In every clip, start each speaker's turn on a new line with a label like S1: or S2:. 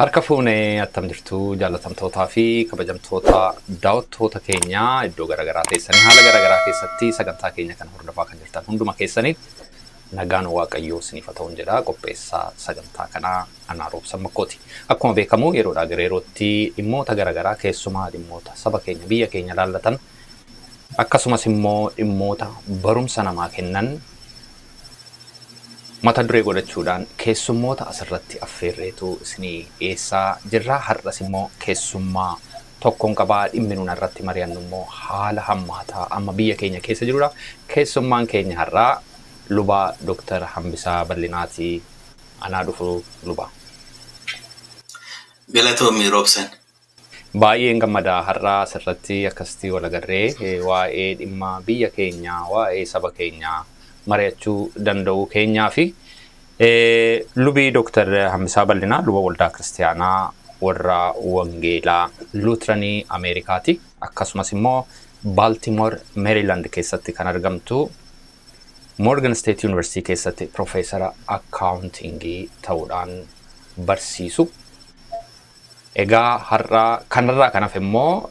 S1: Harka fuunee attam jirtu jaallatamtootaa fi kabajamtoota daawwattoota keenyaa iddoo garaagaraa teessanii haala garaagaraa keessatti sagantaa keenya kana hordofaa kan jirtan hunduma keessaniin nagaan Waaqayyoo isiniif haa ta'uun jedha. Qopheessaa sagantaa kanaa anaa Roobsan Makkooti. Akkuma beekamu yeroodhaa gara yerootti dhimmoota garaagaraa keessumaa dhimmoota saba keenya biyya keenya laallatan akkasumas immoo dhimmoota barumsa namaa kennan mata duree godhachuudhaan keessummoota asirratti affeerreetu isinii dhiyeessaa jirra. Har'as immoo keessummaa tokkoon qabaa. Dhimmi nuun irratti mari'annu immoo haala hammaataa amma biyya keenya keessa jirudha. Keessummaan keenya har'aa Luba Dr. Hambisaa Bal'inaati. Anaa dhufu Luba.
S2: Galatoomi Roobsan.
S1: Baay'een gammada har'a asirratti akkasitti wal agarree waa'ee dhimma biyya keenyaa, waa'ee saba keenyaa mari'achuu danda'uu keenyaa fi lubii Dooktar Hambisaa Bal'inaa luba waldaa kiristiyaanaa warra Wangeelaa Luutiranii Ameerikaati. Akkasumas immoo Baaltimoor Meeriiland keessatti kan argamtu Morgan State University keessatti piroofeesara akkaawuntiingii ta'uudhaan barsiisu. Egaa har'a kanarraa kan hafe immoo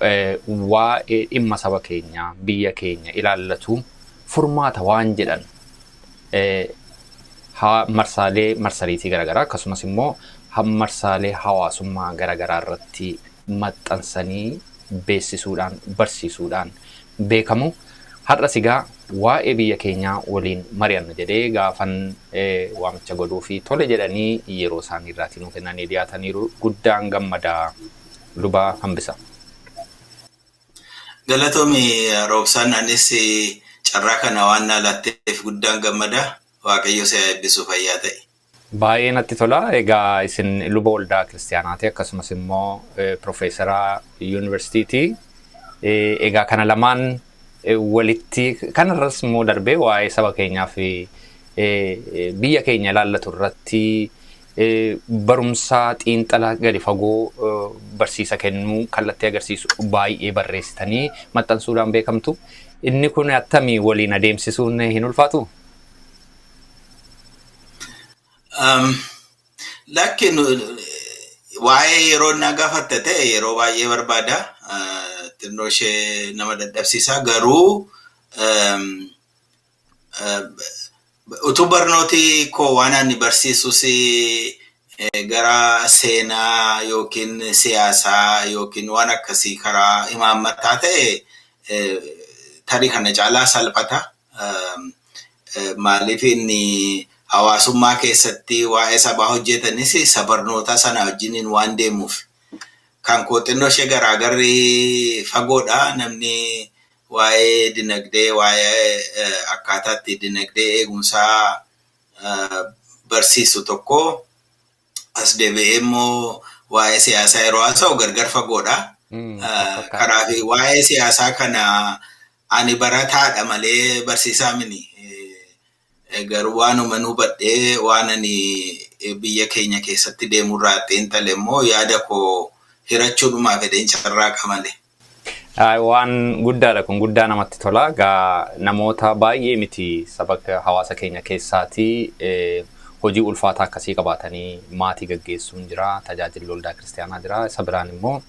S1: waa'ee dhimma saba keenyaa, biyya keenya ilaallatu furmaata waan jedhan marsaalee marsariitii garaagaraa akkasumas immoo marsaalee hawaasummaa garaagaraa irratti maxxansanii beeksisuudhaan barsiisuudhaan beekamu. Har'as egaa waa'ee biyya keenyaa waliin mari'anna jedhee gaafan waamicha godhuu fi tole jedhanii yeroo isaanii irraatii nuu kennanii dhiyaataniiru. Guddaan gammadaa Luba Hambisa.
S2: Galatoomi Roobsaan, anis carraa kana waan naa laatteef guddaan gammada. Waaqayyo si haa eebbisu, fayyaa ta'i.
S1: Baay'ee natti tola. Egaa isin luba waldaa kiristiyaanaati akkasumas immoo piroofeesara yuunivarsiitiiti. Egaa kana lamaan walitti kanarras immoo darbee waa'ee saba keenyaa fi biyya keenya ilaallatu irratti barumsa xiinxala gadi fagoo barsiisa kennuu kallattii agarsiisu baay'ee barreessitanii maxxansuudhaan beekamtu. Inni kun attamii waliin adeemsisuun hin ulfaatu?
S2: Lakki, waa'ee yeroo na gaafatte ta'e yeroo baay'ee barbaada. Xinnoo ishee nama dadhabsiisa. Garuu utuu barnooti koo waan ani barsiisus gara seenaa yookiin siyaasaa yookiin waan akkasii karaa imaammataa ta'e tarii kana caalaa salphata. Maaliif, inni hawaasummaa keessatti waa'ee sabaa hojjetanis isa barnootaa sana wajjiniin waan deemuuf. Kan koo xinnoo ishee garaagarri fagoodha. Namni waa'ee dinagdee, waa'ee akkaataa itti dinagdee eegumsaa barsiisu tokko as deebi'ee immoo waa'ee siyaasaa yeroo haasa'u gargar fagoodha. Karaa fi waa'ee siyaasaa kana ani barataadha malee barsiisaa mini. Garuu waanuma nu hubadhee, waan ani biyya keenya keessatti deemurraa xiinxale immoo yaada koo hirachuudhumaa fedheen carraaqa malee.
S1: Waan guddaadha kun, guddaa namatti tola. Egaa namoota baay'ee miti saba hawaasa keenya keessaatii hojii ulfaataa akkasii qabaatanii maatii gaggeessuun jira, tajaajilli waldaa kiristiyaanaa jira. Isa biraan immoo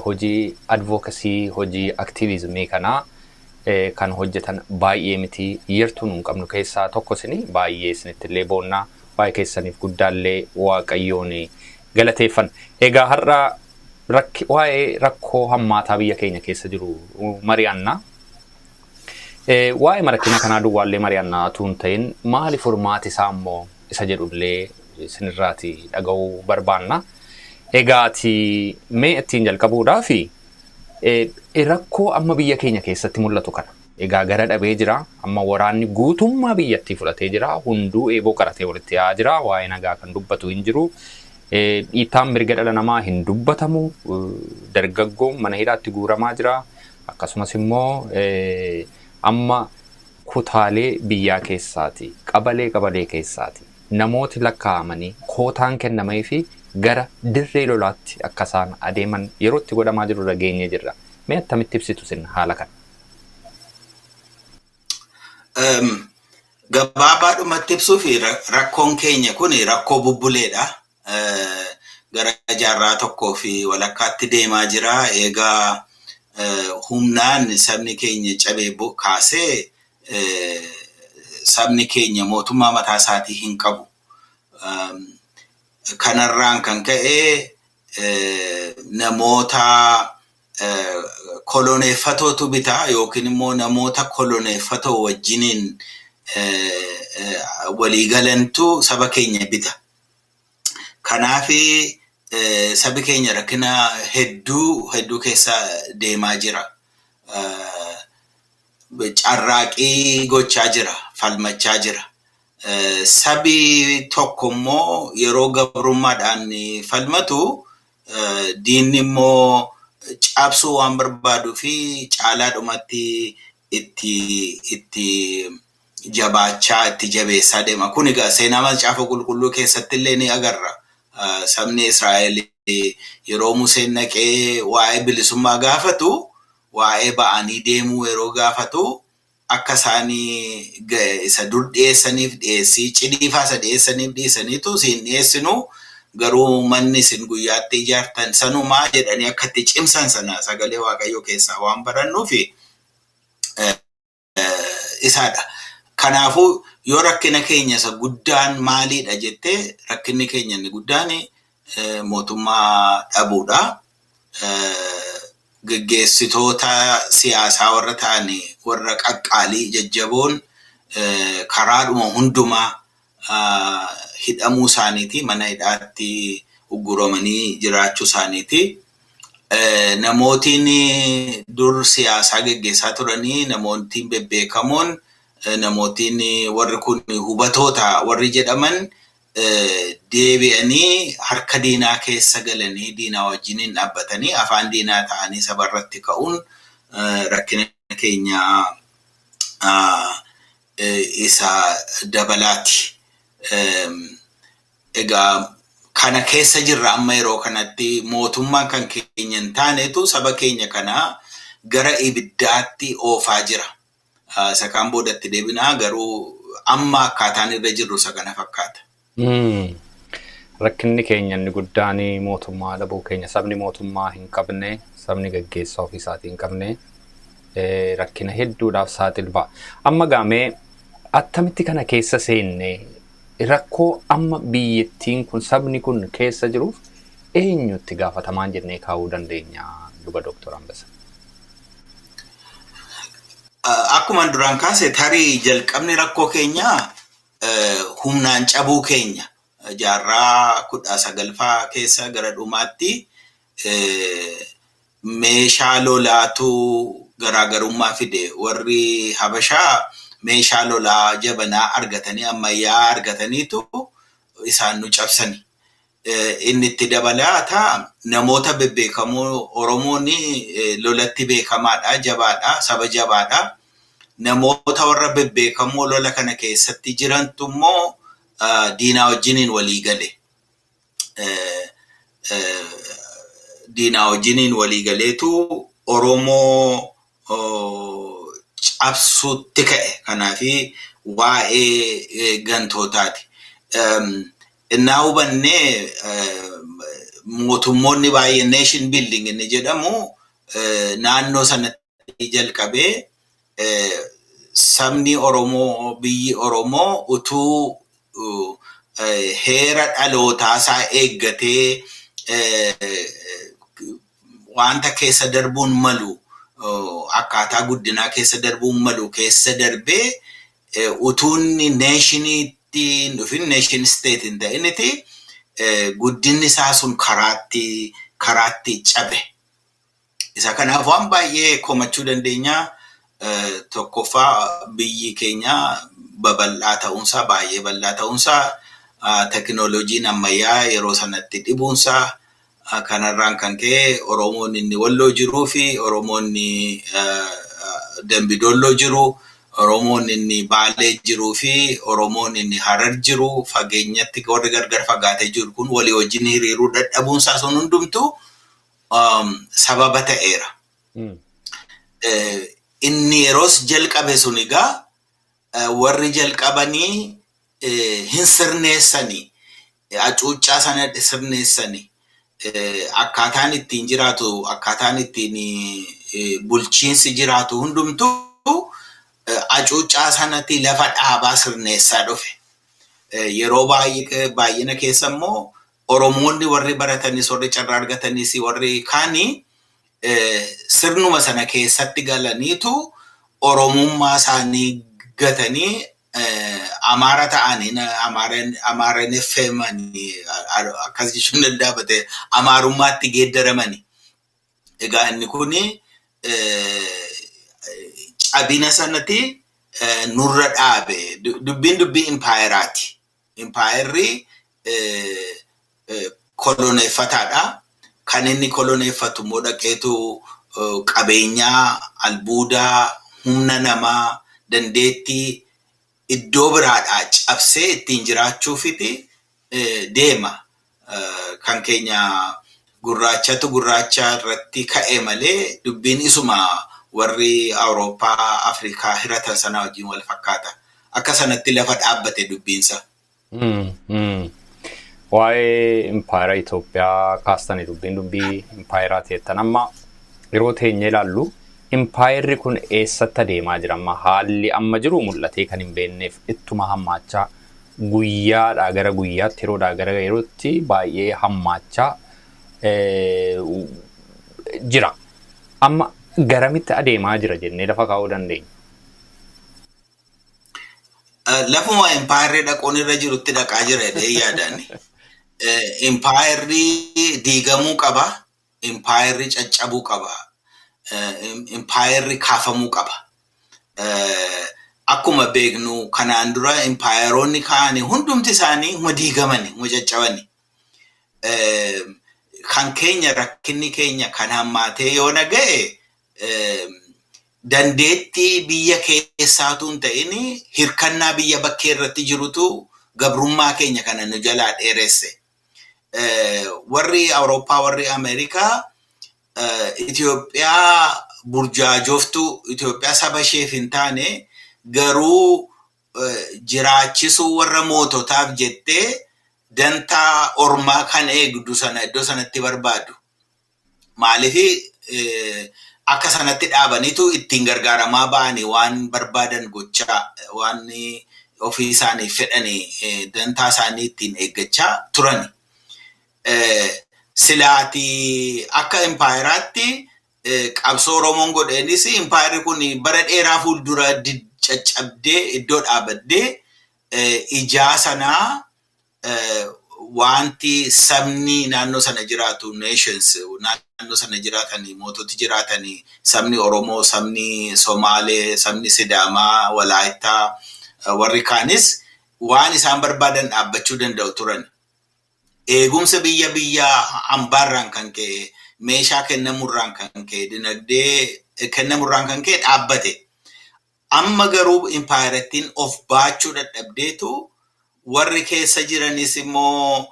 S1: hojii advocacy, hojii activismii kanaa kan hojjetan baay'ee miti. Yartuu nuun qabnu keessaa tokko isini. Baay'ee isinitti illee boonnaa, baay'ee keessaniif guddaallee Waaqayyoon galateeffan. Egaa har'a waa'ee rakkoo hammaataa biyya keenya keessa jiru mari'anna. Waa'ee rakkina kanaa duwwaallee mari'annaa utuu hin ta'in maali furmaati isaa immoo isa jedhullee isinirraati dhaga'uu barbaanna. Egaa ati mee ittiin jalqabuudhaaf rakkoo amma biyya keenya keessatti mul'atu kana. Egaa gara dhabee jira. Amma waraanni guutummaa biyyattii fudhatee jira. Hunduu eeboo qaratee walitti yaa'aa jira. Waa'ee nagaa kan dubbatu hin jiru. Dhiittaan mirga dhala namaa hin dubbatamu. Dargaggoon mana hidhaatti guuramaa jira. Akkasumas immoo amma kutaalee biyyaa keessaati, qabalee qabalee keessaati, namooti lakkaa'amanii kootaan kennamee fi gara dirree lolaatti akka isaan adeeman yeroo itti godhamaa jiru irra geenyee jirra. Mee attamitti ibsitu isin haala kana?
S2: Gabaabaadhumatti ibsuuf, rakkoon keenya kun rakkoo bubbuleedha. Gara jaarraa tokkoo fi walakkaatti deemaa jira. Egaa humnaan sabni keenya cabee kaasee sabni keenya mootummaa mataa isaatii hin qabu. Kanarraan kan ka'e namoota koloneeffatootu bitaa yookiin immoo namoota koloneeffatoo wajjiniin waliigalantu saba keenya bita. Kanaaf sabi keenya rakkina hedduu hedduu keessa deemaa jira. Carraaqii gochaa jira, falmachaa jira. Sabi tokko immoo yeroo gabrummaadhaan falmatu, diinni immoo cabsuu waan barbaaduu fi caalaadhumatti itti jabaachaa, itti jabeessaa deema. Kun egaa seenaa Macaafa Qulqulluu keessatti illee ni agarra. Sabni Israa'el yeroo Museen naqee waa'ee bilisummaa gaafatu, waa'ee ba'anii deemuu yeroo gaafatu, akka isaan isa dur dhiyeessaniif dhiyeessii cidiifaa isa dhiyeessaniif dhiyeessaniitu siin dhiyeessinu, garuu manni isin guyyaatti ijaartan sanumaa jedhanii akka itti cimsan sana sagalee Waaqayyoo keessaa waan barannuufi isaadha. Kanaafuu yoo rakkina keenya isa guddaan maaliidha jettee, rakkinni keenya inni guddaan mootummaa dhabuudha. Geggeessitoota siyaasaa warra ta'an, warra qaqqaalii jajjaboon karaadhuma hundumaa hidhamuu isaaniiti, mana hidhaatti ugguramanii jiraachuu isaaniiti. Namootiin dur siyaasaa geggeessaa turanii, namootiin bebbeekamoon, namootiin warri kun hubatoota warri jedhaman deebi'anii harka diinaa keessa galanii, diinaa wajjiniin dhaabbatanii, afaan diinaa ta'anii sabarratti ka'uun rakkina keenya isa dabalaati. Egaa kana keessa jirra amma. Yeroo kanatti mootummaan kan keenya hin taanetu saba keenya kana gara ibiddaatti oofaa jira. Isa kaan boodatti deebinaa, garuu amma akkaataan irra jirru isa kana fakkaata.
S1: Rakkinni keenya inni guddaan mootummaa dhabuu keenya. Sabni mootummaa hin qabne, sabni gaggeessaa ofii isaatii hin qabne rakkina hedduudhaaf saaxil ba'a. Amma gaamee attamitti kana keessa seenne? Rakkoo amma biyyattiin kun, sabni kun keessa jiruuf eenyutti gaafatamaan jennee kaa'uu dandeenya, luba Dooktor Ambasa?
S2: Akkuma duraan kaase, tarii jalqabni rakkoo keenyaa humnaan cabuu keenya jaarraa 19ffaa keessa gara dhumaatti meeshaa lolaatu garaagarummaa fide. Warri Habashaa meeshaa lolaa jabanaa argatanii, ammayyaa argataniitu isaan nu cabsani. Inni itti dabalataa namoota bebbeekamoo, Oromoon lolatti beekamaadha, jabaadha, saba jabaadha. Namoota warra bebbeekamoo lola kana keessatti jirantu immoo diinaa wajjiniin walii gale. Diinaa wajjiniin walii galeetu Oromoo cabsuutti ka'e. Kanaafi waa'ee gantootaati. Innaa hubannee, mootummoonni baay'een nation building inni jedhamu naannoo sanatti jalqabee, sabni Oromoo, biyyi Oromoo utuu heera dhalootaa isaa eeggatee, wanta keessa darbuun malu, akkaataa guddinaa keessa darbuun malu keessa darbee, utuunni nationiitti hin dhufin, nation state hin ta'initi, guddinni isaa sun karaatti cabe. Isa kanaaf waan baay'ee komachuu dandeenya. Tokkoffaa, biyyi keenya babal'aa ta'uunsaa, baay'ee bal'aa ta'uunsaa. Tekinooloojiin ammayyaa yeroo sanatti dhibuunsaa, kanarraan kan ka'e Oromoon inni Walloo jiruu fi Oromoonni Dambidolloo jiru, Oromoon inni Baalee jiruu fi Oromoon inni Harar jiru, fageenyatti warri gargar fagaatee jiru kun walii wajjin hiriiruu dadhabuunsaa sun hundumtuu sababa ta'eera. Inni yeroos jalqabe sun egaa warri jalqabanii hin sirneessanii, hacuuccaa sana sirneessanii, akkaataan ittiin jiraatu, akkaataan ittiin bulchiinsi jiraatu hundumtuu hacuuccaa sanatti lafa dhaabaa sirneessaa dhufe. Yeroo baay'ina keessa immoo Oromoonni warri baratanis, warri carraa argatanis, warri kaanii sirnuma sana keessatti galaniitu Oromummaa isaanii gatanii Amaara ta'anii, Amaaraan effeemanii, akkas jechuun danda'ama, Amaarummaatti geeddaramani. Egaa inni kuni cabina sanatti nurra dhaabe. Dubbiin dubbii impaayeraati. Impaayerri koloneeffataadha. Kan inni koloneeffatu immoo dhaqeetu qabeenyaa, albuudaa, humna namaa, dandeettii iddoo biraadhaa cabsee ittiin jiraachuufiti deema. Kan keenya gurraachatu gurraacha irratti ka'e malee dubbiin isuma warri Awurooppaa Afrikaa hiratan sana wajjin wal fakkaata. Akka sanatti lafa dhaabbate dubbiinsa.
S1: Waa'ee impaayera Itoophiyaa kaastanii, dubbiin dubbii impaayeraa ta'ettan, amma yeroo teenye ilaallu impaayerri kun eessatti adeemaa jira? Amma haalli amma jiru mul'atee kan hin beekneef ittuma hammaachaa, guyyaadhaa gara guyyaatti, yeroodhaa gara yerootti baay'ee hammaachaa jira. Amma garamitti adeemaa jira jennee lafa kaa'uu dandeenya?
S2: Lafuma impaayerri dhaquun irra jirutti dhaqaa jira jedhee yaadani. Impaayerri diigamuu qaba. Impaayerri caccabuu qaba. Impaayerri kaafamuu qaba. Akkuma beeknu kanaan dura impaayeroonni ka'anii hundumti isaanii huma diigamani, huma caccabani. Kan keenya, rakkinni keenya kan hammaatee yoo na ga'e, dandeettii biyya keessaatu hin ta'in, hirkannaa biyya bakkee irratti jirutu gabrummaa keenya kana nu jalaa dheeresse. Warri Awurooppaa, warri Ameerikaa Itoophiyaa burjaajoftuu, Itoophiyaa saba isheef hin taane, garuu jiraachisuu warra moototaaf jettee dantaa ormaa kan eegdu sana iddoo sanatti barbaadu. Maaliif akka sanatti dhaabaniitu ittiin gargaaramaa ba'anii waan barbaadan gochaa, waan ofii isaanii fedhanii, dantaa isaanii ittiin eeggachaa turani. Silaati akka impaayeraatti qabsoo Oromoon godheenis impaayerri kun bara dheeraa fuuldura caccabdee iddoo dhaabaddee ijaa sanaa wanti sabni naannoo sana jiraatu, nations naannoo sana jiraatanii, moototi jiraatanii, sabni Oromoo, sabni Somaalee, sabni Sidaamaa, Walaayittaa, warri kaanis waan isaan barbaadan dhaabbachuu danda'u turan. Eegumsa biyya hambaarraan kan ka'e, meeshaa kennamurraan kan ka'e, dinagdee kennamurraan kan ka'e dhaabbate. Amma garuu impaayerattiin of baachuu dadhabdeetu warri keessa jiranis immoo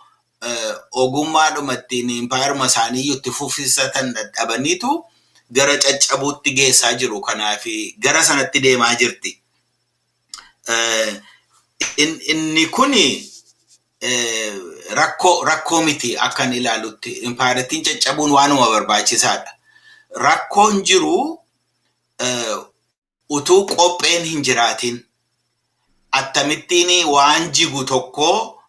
S2: ogummaadhuma ittiin impaayeruma isaanii itti fufisatan dadhabaniitu gara caccabuutti geessaa jiru. Kanaaf gara sanatti deemaa jirti. Inni kuni rakkoo miti akkan ilaalutti. Impaayerattiin caccabuun waanuma barbaachisaadha. Rakkoon jiru utuu qopheen hin jiraatin akkamittiin waan jigu tokko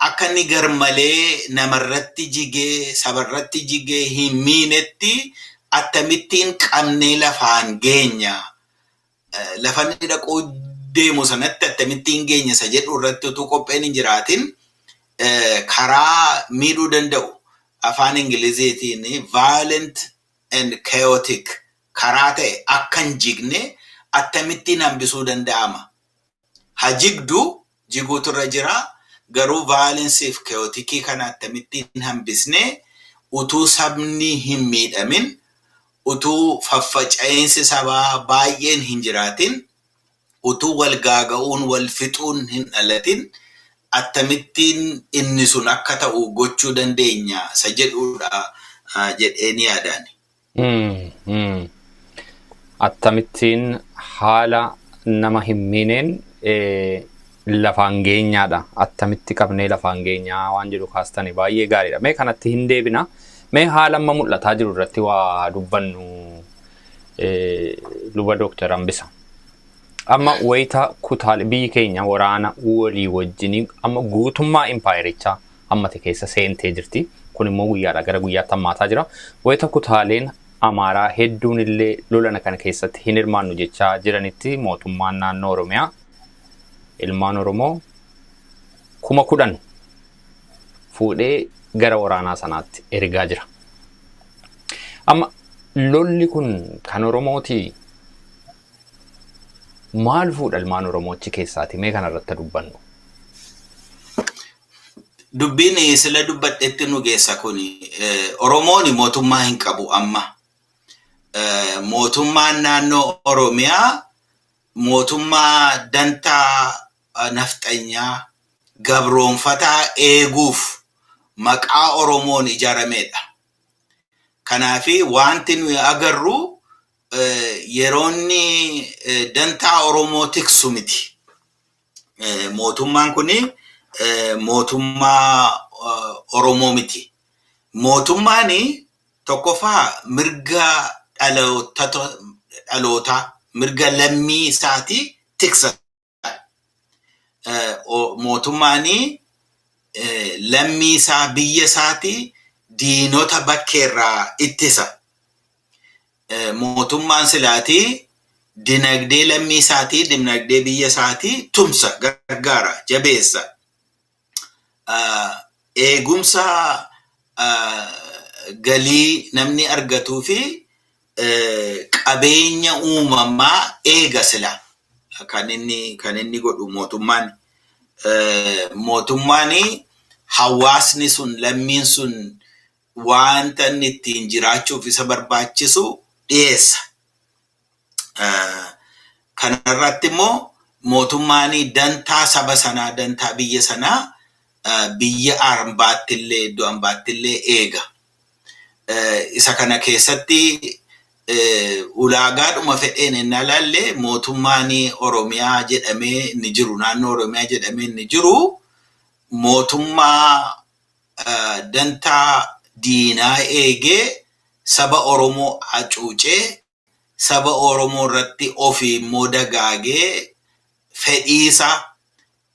S2: akka inni garmalee namarratti jigee, sabarratti jigee hin miinetti akkamittiin qabnee lafaan geenya, lafa inni dhaquu deemu sanatti akkamittiin geenya isa jedhu irratti utuu qopheen hin jiraatin karaa miidhuu danda'u, afaan Ingiliziitiin violent and chaotic karaa ta'e akka hin jigne akkamittiin hambisuu danda'ama? Ha jigdu, jiguutu irra jira, Garuu violenceiif chaoticii kana akkamittiin hambisnee, utuu sabni hin miidhamin, utuu faffaca'iinsi sabaa baay'een hin jiraatin, utuu wal gaaga'uun wal fixuun hin dhalatin, akkamittiin inni sun akka ta'u gochuu dandeenya isa jedhudha jedheen yaadaan.
S1: Akkamittiin haala nama hin miineen lafaan geenyaadha. Attamitti qabnee lafaan geenyaa waan jedhu kaastanii baay'ee gaariidha. Mee kanatti hin deebina. Mee haala amma mul'ataa jiru irratti waa dubbannu, luba Dooktar Hambisa. Amma wayita kutaalee biyyi keenya waraana walii wajjinii amma guutummaa impaayerichaa hammate keessa seentee jirti. Kun immoo guyyaadhaa gara guyyaatti hammaataa jira. Wayita kutaaleen Amaaraa hedduun illee lola kana keessatti hin hirmaannu jechaa jiranitti, mootummaan naannoo Oromiyaa ilmaan Oromoo 10,000 fuudhee gara waraanaa sanaatti ergaa jira. Amma lolli kun kan Oromooti, maal fuudha ilmaan Oromoo achi keessaati? Mee kanarratti dubbannu.
S2: Dubbiin sila dubbadhetti nu geessa kuni. Oromoon mootummaa hin qabu amma. Mootummaan naannoo Oromiyaa mootummaa dantaa nafxanyaa gabroonfataa eeguuf maqaa Oromoon ijaaramedha. Kanaafi wanti nuyi agarru yeroonni dantaa Oromoo tiksu miti. Mootummaan kuni mootummaa Oromoo miti. Mootummaan tokkoffaa mirga dhalootaa, mirga lammii isaatii tiksa. Mootummaan lammii isaa, biyya isaatii diinota bakkeerraa ittisa. Mootummaan silaatii dinagdee lammii isaatii, dinagdee biyya isaatii tumsa, gargaara, jabeessa. Eegumsa galii namni argatuu fi qabeenya uumamaa eega sila kan inni godhu mootummaan. Mootummaan hawaasni sun, lammiin sun wanta inni ittiin jiraachuuf isa barbaachisu dhiyeessa. Kanarratti immoo mootummaan dantaa saba sanaa, dantaa biyya sanaa biyya ambaatti illee, iddoo ambaatti illee eega. Isa kana keessatti ulaagaadhuma fedheen innaa ilaalle, mootummaan Oromiyaa jedhamee inni jiru, naannoo Oromiyaa jedhamee inni jiru, mootummaa dantaa diinaa eegee, saba Oromoo hacuucee, saba Oromoo irratti ofii immoo dagaagee, fedhiisaa,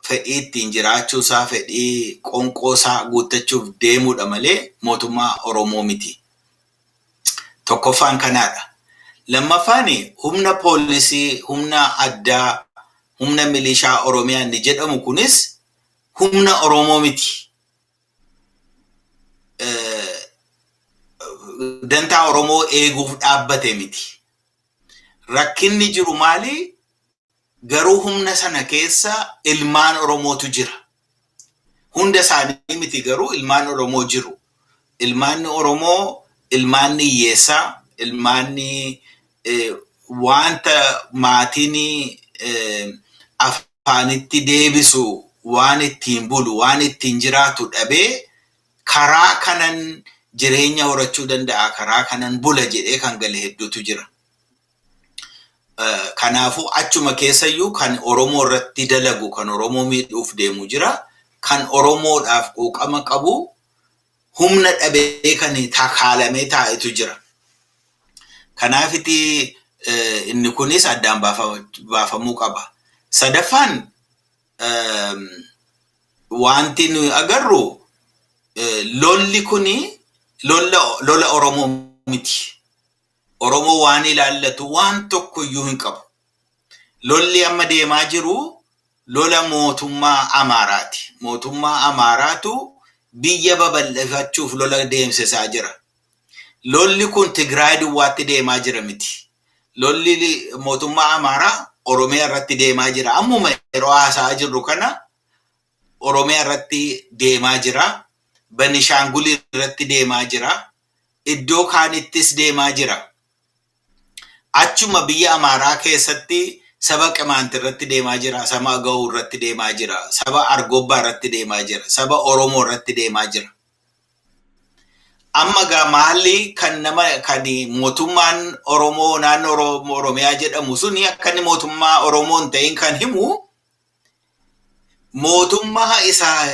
S2: fedhii ittiin jiraachuusaa, fedhii qonqoosaa guuttachuuf deemudha malee mootummaa Oromoo miti. Tokkoffaan kanaadha. Lammaffaan humna poolisii, humna addaa, humna milishaa Oromiyaa inni jedhamu kunis humna Oromoo miti. Dantaa Oromoo eeguuf dhaabbate miti. Rakkinni jiru maali? Garuu humna sana keessa ilmaan Oromootu jira. Hunda isaanii miti, garuu ilmaan Oromoo jiru. Ilmaanni Oromoo, ilmaanni hiyyeessaa, ilmaanni wanta maatiin afaanitti deebisu, waan ittiin bulu, waan ittiin jiraatu dhabee, karaa kanan jireenya horachuu danda'a, karaa kanan bula jedhee kan gale hedduutu jira. Kanaafuu achuma keessayyuu kan Oromoo irratti dalagu, kan Oromoo miidhuuf deemu jira. Kan Oromoodhaaf quuqama qabu, humna dhabee kan takaalamee taa'etu jira. Kanaafiti inni kunis addaan baafamuu qaba. Sadaffaan wanti nuyi agarru, lolli kuni lola Oromoo miti. Oromoo waan ilaallatu waan tokko iyyuu hin qabu. Lolli amma deemaa jiru lola mootummaa Amaaraati. Mootummaa Amaaraatu biyya babal'ifachuuf lola deemsisaa jira. Lolli kun Tigraay duwwaatti deemaa jira miti. Lolli mootummaa Amaaraa Oromiyaa irratti deemaa jira. Ammuma yeroo haasa'aa jirru kana Oromiyaa irratti deemaa jira. Benishaangul irratti deemaa jira. Iddoo kaanittis deemaa jira. Achuma biyya Amaaraa keessatti saba Qimaant irratti deemaa jira. Saba Agawuu irratti deemaa jira. Saba Argobbaa irratti deemaa jira. Saba Oromoo irratti deemaa jira. Amma gaa maalli kan nama kan mootummaan Oromoo naannoo Oromiyaa jedhamu suni akka inni mootummaa Oromoo hin ta'in kan himu mootummaa isaa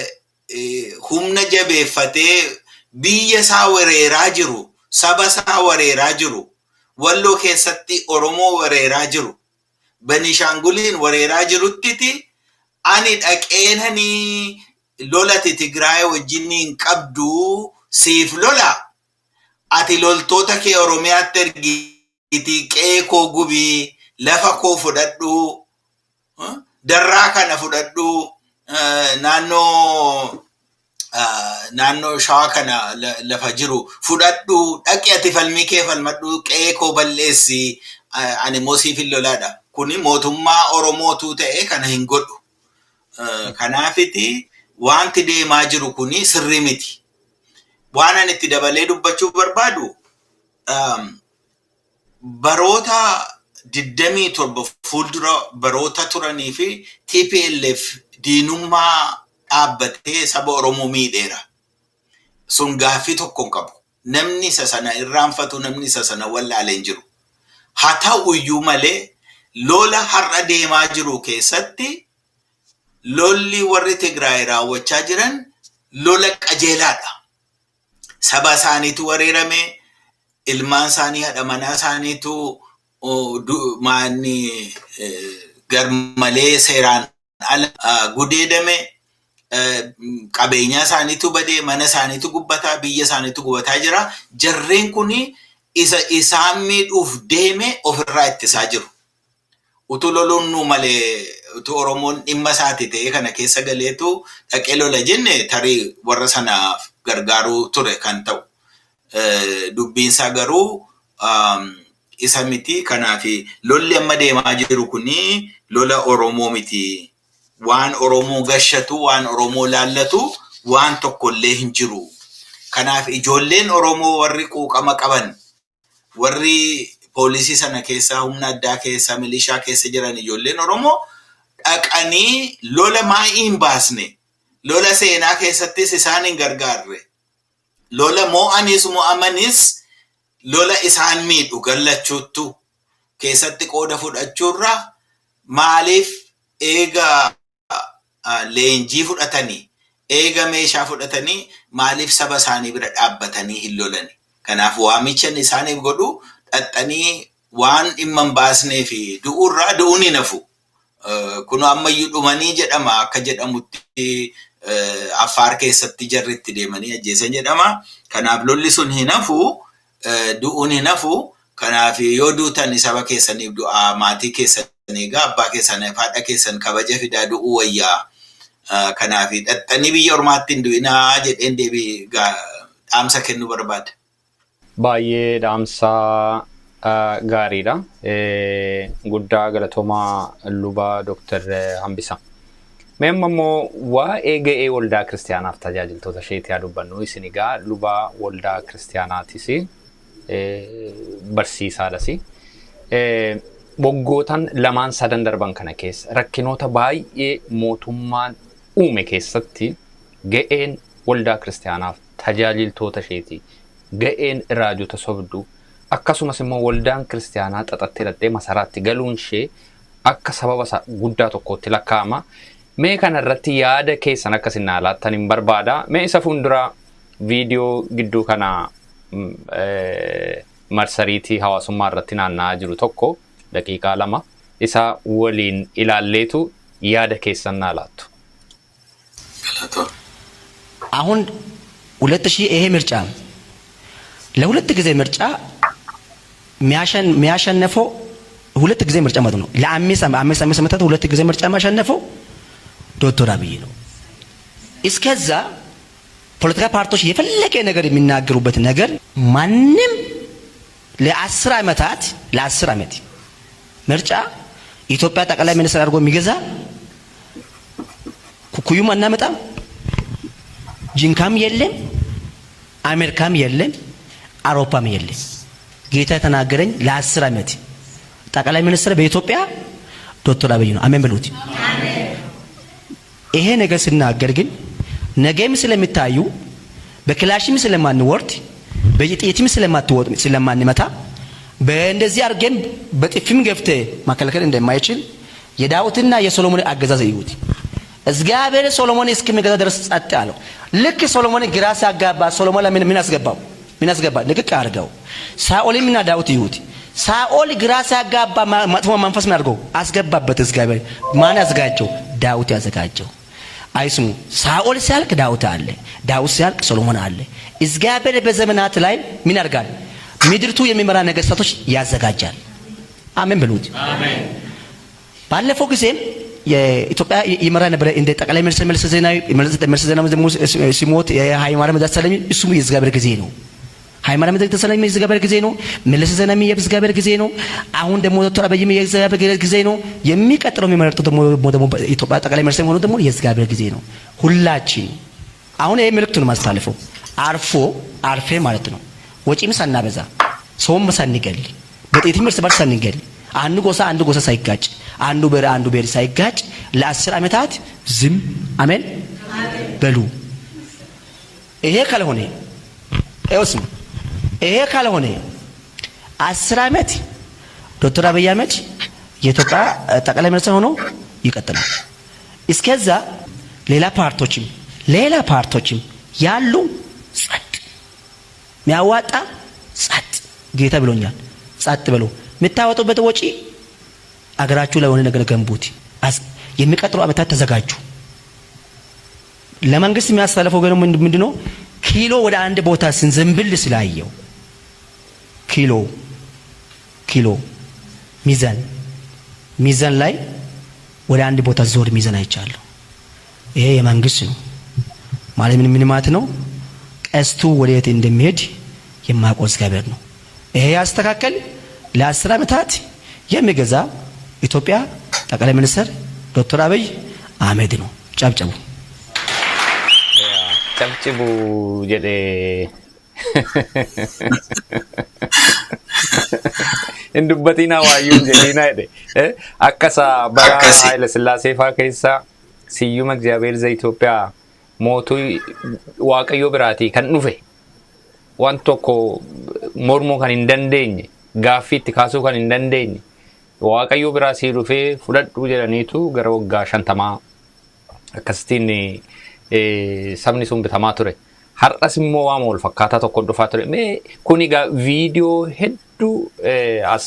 S2: humna jabeeffatee biyya isaa wereeraa jiru, saba isaa wereeraa jiru, Walloo keessatti Oromoo wereeraa jiru, Benishaanguliin wereeraa jiruttiti ani dhaqeenanii lolati Tigraay wajjin hin qabdu siif lola. Ati loltoota kee Oromiyaatti ergiitii qe'ee koo gubii, lafa koo fudhadhu, darraa kana fudhadhu, naannoo Shawaa kana lafa jiru fudhadhu, dhaqi ati falmii kee falmadhu, qe'ee koo balleessi, ani immoo siif hin lolaadha. Kuni mootummaa Oromootu ta'e kana hin godhu. Kanaafiti wanti deemaa jiru kuni sirrii miti. Waan ani itti dabalee dubbachuu barbaadu, baroota 27 fuuldura baroota turanii fi TPLF diinummaa dhaabbatee saba Oromoo miidheera. Sun gaaffii tokko hin qabu. Namni isa sana irraanfatu, namni isa sana wallaalee hin jiru. Haa ta'u iyyuu malee lola har'a deemaa jiru keessatti lolli warri Tigraay raawwachaa jiran lola qajeelaadha. Saba isaaniitu weerarame, ilmaan isaanii, haadha manaa isaaniitu maanni garmalee seeraan ala gudeedame, qabeenyaa isaaniitu badee, mana isaaniitu gubbataa, biyya isaaniitu gubataa jira. Jarreen kuni isa isaan miidhuuf deeme ofirraa ittisaa jiru. Utuu loluun nu malee, utuu Oromoon dhimma isaati ta'ee kana keessa galeetu dhaqee lola jenne, tarii warra sanaaf gargaaruu ture kan ta'u. Dubbiinsaa garuu isa miti. Kanaaf lolli amma deemaa jiru kuni lola Oromoo miti. Waan Oromoo gashatu, waan Oromoo laallatu waan tokkollee hin jiru. Kanaaf ijoolleen Oromoo warri quuqama qaban, warri poolisii sana keessa, humna addaa keessa, milishaa keessa jiran, ijoolleen Oromoo dhaqanii lola maa'ii hin baasne, lola seenaa keessattis isaan hin gargaarre, lola mo'anis mo'amanis lola isaan miidhu gallachuuttu keessatti qooda fudhachuurra maaliif eega leenjii fudhatanii, eega meeshaa fudhatanii, maaliif saba isaanii bira dhaabbatanii hin lolani? Kanaaf waamicha inni isaaniif godhu, dhaxxanii waan dhimma hin baasnee fi du'uurraa du'uun hin hafu. Kun ammayyuu dhumanii jedhama, akka jedhamutti Affaar keessatti jarri itti deemanii ajjeesan jedhama. Kanaaf lolli sun hin hafu, du'uun hin hafu. Kanaaf yoo duutan saba keessaniif du'aa, maatii keessan egaa, abbaa keessan, haadha keessan kabaja fidaa du'uu wayyaa. Kanaaf dhaxxanii biyya ormaatti hin du'inaa jedheen deebii dhaamsa kennuu barbaada.
S1: Baay'ee dhaamsa gaariidha. Guddaa galatoomaa, luba Dooktar Hambisa. Mee amma immoo waa'ee ga'ee waldaa kiristaanaaf tajaajiltoota isheetii haa dubbannu. Isin egaa luba waldaa kiristaanaatis, barsiisaadhas. Waggootan lamaan sadan darban kana keessa rakkinoota baay'ee mootummaan uume keessatti ga'een waldaa kiristaanaaf tajaajiltoota isheetii, ga'een raajota sobduu, akkasumas immoo waldaan kiristaanaa xaxattee hidhattee masaraatti galuun ishee akka sababa isa guddaa tokkootti lakkaa'ama. Mee kana irratti yaada keessan akka isin naa laattan hin barbaada. Mee isa fuuldura viidiyoo gidduu kana marsariitii hawaasummaa irratti naanna'aa jiru tokko daqiiqaa 2 isa waliin ilaalleetu yaada keessan naa laattu.
S2: Galatoon.
S3: አሁን 2000 ይሄ ምርጫ ለሁለት ጊዜ ምርጫ የሚያሸንፈው ሁለት ጊዜ ምርጫ ማለት ነው። ለአምስት 5 5 ዓመታት ሁለት ጊዜ ምርጫ የሚያሸንፈው ዶክተር አብይ ነው። እስከዛ ፖለቲካ ፓርቲዎች የፈለገ ነገር የሚናገሩበት ነገር ማንም ለ10 ዓመታት ለ10 ዓመት ምርጫ ኢትዮጵያ ጠቅላይ ሚኒስትር አድርጎ የሚገዛ ኩኩዩም አናመጣም፣ ጂንካም የለም፣ አሜሪካም የለም፣ አውሮፓም የለም። ጌታ የተናገረኝ ለ10 ዓመት ጠቅላይ ሚኒስትር በኢትዮጵያ ዶክተር አብይ ነው። አሜን በሉት። ይሄ ነገር ስናገር ግን ነገም ስለሚታዩ በክላሽም ስለማንወርድ በጥይትም ስለማንመታ በእንደዚህ አድርገን በጥፊም ገፍቴ መከልከል እንደማይችል የዳዊትና የሶሎሞን አገዛዝ እዩት። እግዚአብሔር ሶሎሞን እስከሚገዛ ድረስ ጸጥ አለው። ልክ ሶሎሞን ግራ ሲያጋባ ሶሎሞን ለምን ምን አስገባው? ምን አስገባ? ንቅቅ አድርገው። ሳኦልምና ዳዊት እዩት። ሳኦል ግራ ሲያጋባ መጥፎ መንፈስ ምን አድርገው አስገባበት። እግዚአብሔር ማን ያዘጋጀው? ዳዊት ያዘጋጀው። አይስሙ። ሳኦል ሲያልቅ ዳዊት አለ፣ ዳዊት ሲያልቅ ሶሎሞን አለ። እግዚአብሔር በዘመናት ላይ ምን ያደርጋል? ምድርቱ የሚመራ ነገስታቶች ያዘጋጃል። አሜን በሉት። ባለፈው ጊዜም የኢትዮጵያ ይመራ ነበረ እንደ ጠቅላይ ሚኒስትር መለስ ዜናዊ። መለስ ዜናዊ ደግሞ ሲሞት የኃይለማርያም ደሳለኝ፣ እሱም የእግዚአብሔር ጊዜ ነው። ኃይለማርያም ደሳለኝ የእግዚአብሔር ጊዜ ነው። መለስ ዜናዊ የእግዚአብሔር ጊዜ ነው። አሁን ደግሞ ዶክተር አብይም የእግዚአብሔር ጊዜ ነው። የሚቀጥለው የሚመረጡት ደግሞ ኢትዮጵያ ጠቅላይ ሚኒስትር ሆኖ ደግሞ የእግዚአብሔር ጊዜ ነው። ሁላችን አሁን ይሄ መልእክት ነው የማስተላልፈው። አርፎ አርፌ ማለት ነው። ወጪም ሳናበዛ፣ ሰውም ሳንገል፣ በጥይትም እርስ በርስ ሳንገል፣ አንዱ ጎሳ አንዱ ጎሳ ሳይጋጭ፣ አንዱ ብሔር አንዱ ብሔር ሳይጋጭ ለ10 ዓመታት ዝም አሜን በሉ። ይሄ ካልሆነ ይኸው ይሄ ካልሆነ 10 ዓመት ዶክተር አብይ አህመድ የኢትዮጵያ ጠቅላይ ሚኒስትር ሆኖ ይቀጥላል። እስከዛ ሌላ ፓርቶችም ያሉ ጸጥ፣ የሚያዋጣ ጸጥ፣ ጌታ ብሎኛል። ጸጥ ብሎ የምታወጡበት ወጪ አገራችሁ ላይ የሆነ ነገር ገንቡት። የሚቀጥሉ ዓመታት ተዘጋጁ። ለመንግስት የሚያስተላልፈው ግን ምንድነው? ኪሎ ወደ አንድ ቦታ ስንዘንብል ስላየው ኪሎ ሚዛን ላይ ወደ አንድ ቦታ ዞር ሚዛን አይቻለሁ። ይሄ የመንግስት ነው ማለት ምን ማለት ነው? ቀስቱ ወዴት እንደሚሄድ የማያውቀው እግዚአብሔር ነው። ይሄ ያስተካከል ለ10 ዓመታት የሚገዛ ኢትዮጵያ ጠቅላይ ሚኒስትር ዶክተር አብይ አህመድ ነው። ጨብጨቡ።
S1: ጨብጭቡ jedhee hin dubbatinaa waayyuu hin jedhinaa jedhe. Akka isa bara
S2: Akkasi.
S1: Haayila Sillaasee faa keessa siyyuma እግዚአብሔር ዘኢትዮጵያ mootii Waaqayyoo biraatii kan dhufe waan tokko mormuu kan hin dandeenye, gaaffii itti kaasuu kan hin dandeenye, Waaqayyoo biraa sii dhufee fudhadhu jedhaniitu gara waggaa 50 akkasittiin sabni sun bitamaa ture. Har'as immoo waan wal fakkaataa tokko dhufaa ture. Mee kun egaa viidiyoo hedduu as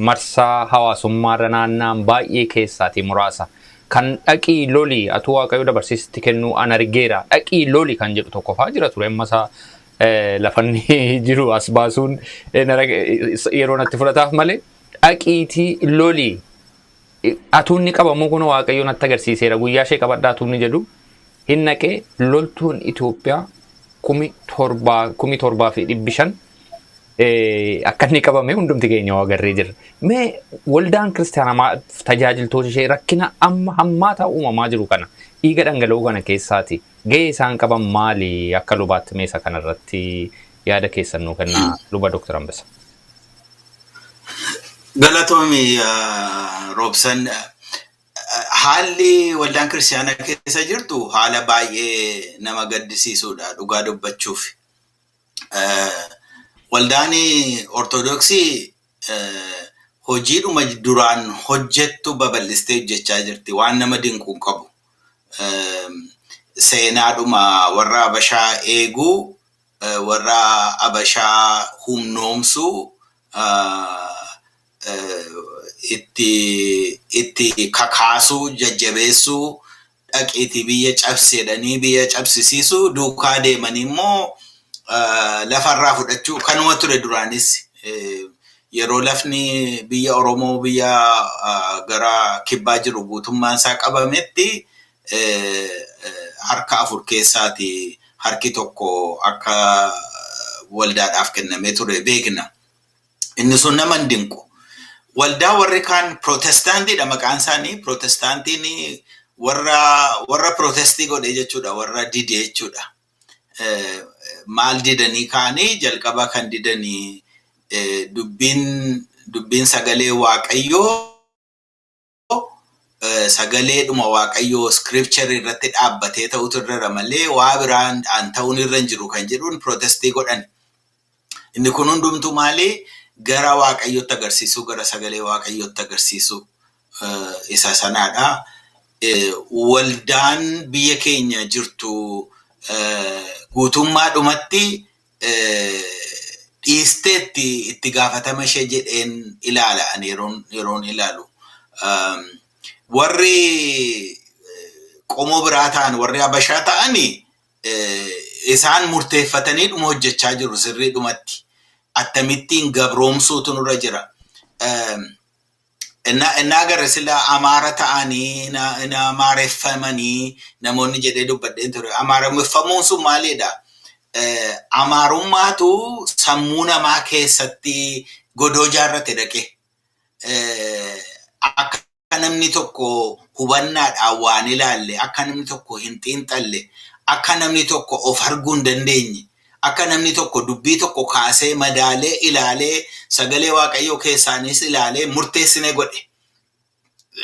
S1: marsaa hawaasummaarra naanna'an baay'ee keessaatii muraasa. Kan dhaqii loli atuu Waaqayyo dabarsiisitti kennuu an argeera. Dhaqii loli kan jedhu tokko fa'aa jira ture. Amma isaa lafanni jiru as baasuun yeroo natti fudhataaf malee dhaqiitii loli atuunni qabamuu kun Waaqayyo natti agarsiiseera, guyyaa ishee qabadhaa atuunni jedhu hin naqee loltuun Itoophiyaa 7500 akka inni qabame hundumti keenya waa agarree jirra. Mee waldaan kiristaanaa tajaajiltoota ishee rakkina amma hammaataa uumamaa jiru kana, dhiiga dhangala'uu kana keessaati gahee isaan qaban maali? Akka lubaatti meesa kanarratti yaada keessan nuu kennaa, luba Dooktar Ambasa.
S2: Galatoomi, Roobsan. Haalli waldaan kiristaanaa keessa jirtu haala baay'ee nama gaddisiisudha dhugaa dubbachuuf. Waldaan Ortodoksii hojiidhuma duraan hojjettu babal'istee hojjechaa jirti. Waan nama dinquu hin qabu. Seenaadhuma warra Abashaa eeguu, warra Abashaa humnoomsuu, itti kakaasuu, jajjabeessuu, dhaqiitii biyya cabsedhanii biyya cabsisiisuu, duukaa deemanii immoo lafarraa fudhachuu kanuma ture duraanis. Yeroo lafni biyya Oromoo biyya gara kibbaa jiru guutummaan isaa qabametti harka afur keessaati harki tokko akka waldaadhaaf kennamee ture beekna. Inni sun nama hin dinqu. Waldaa warri kaan Pirootestaantiidha maqaan isaanii. Pirootestaantiin Warra protestii godhe jechuudha, warra dide jechuudha. Maal didanii ka'anii? Jalqaba kan didanii dubbiin sagalee Waaqayyoo sagaleedhuma Waaqayyoo scripture irratti dhaabbatee ta'utu irra malee waa biraan aan ta'uun irra hin jiru kan jedhuun protestii godhan. Inni kun hundumtuu maali? Gara Waaqayyootti agarsiisuu, gara sagalee Waaqayyootti agarsiisuu isa sanaadha. Waldaan biyya keenya jirtu guutummaadhumatti dhiisteetti itti gaafatama ishee jedheen ilaala ani yeroon ilaalu. Warri qomoo biraa ta'an, warri Habashaa ta'ani, isaan murteeffatanii dhuma hojjechaa jiru sirriidhumatti. Akkamittiin gabroomsuutu nurra jira. Innaa agarre sila Amaara ta'anii amaareffamanii namoonni jedhee dubbadheen ture. Amaareffamuun sun maalidha? Amaarummaatu sammuu namaa keessatti godoo jaarrate dhaqe. Akka namni tokko hubannaadhaan waan ilaalle, akka namni tokko hin xiinxalle, akka namni tokko of arguu hin dandeenye, akka namni tokko dubbii tokko kaasee madaalee ilaalee, sagalee Waaqayyoo keessaanis ilaalee murteessine godhe.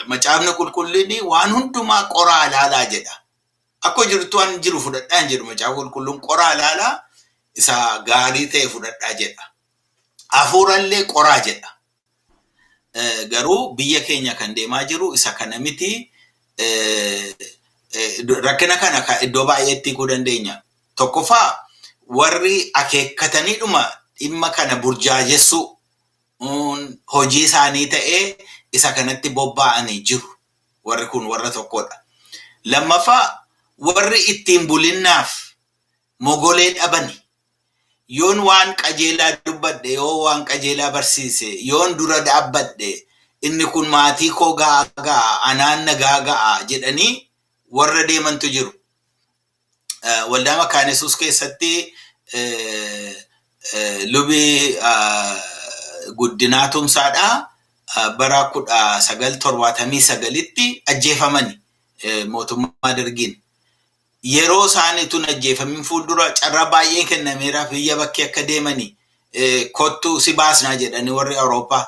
S2: Macaafni Qulqulluun waan hundumaa qoraa ilaalaa jedha. Akka jirtu waan jiru fudhadhaa hin jedhu. Macaafa Qulqulluun qoraa ilaalaa, isa gaarii ta'e fudhadhaa jedha. Hafuurallee qoraa jedha. Garuu biyya keenya kan deemaa jiru isa kana miti. Rakkina kana iddoo baay'eetti hiikuu dandeenya. Tokkoffaa, warri akeekkataniidhuma dhimma kana burjaajessuu hojii isaanii ta'ee isa kanatti bobba'anii jiru. Warri kun warra tokkodha. Lammaffaa, warri ittiin bulinnaaf mogolee dhabani. Yoon waan qajeelaa dubbadhe, yoo waan qajeelaa barsiise, yoon dura dhaabbadhe, inni kun maatii koo ga'a ga'a, anaan nagaa ga'a jedhanii warra deemantu jiru. Waldaa Makaana Yesuus keessatti lubi Guddinaa Tumsaadhaa bara 1979tti ajjeefamani mootummaa Dargiin. Yeroo isaan tun ajjeefamin fuuldura carraa baay'een kennameeraaf biyya bakkee akka deemanii, kottu si baasnaa jedhanii warri Awurooppaa.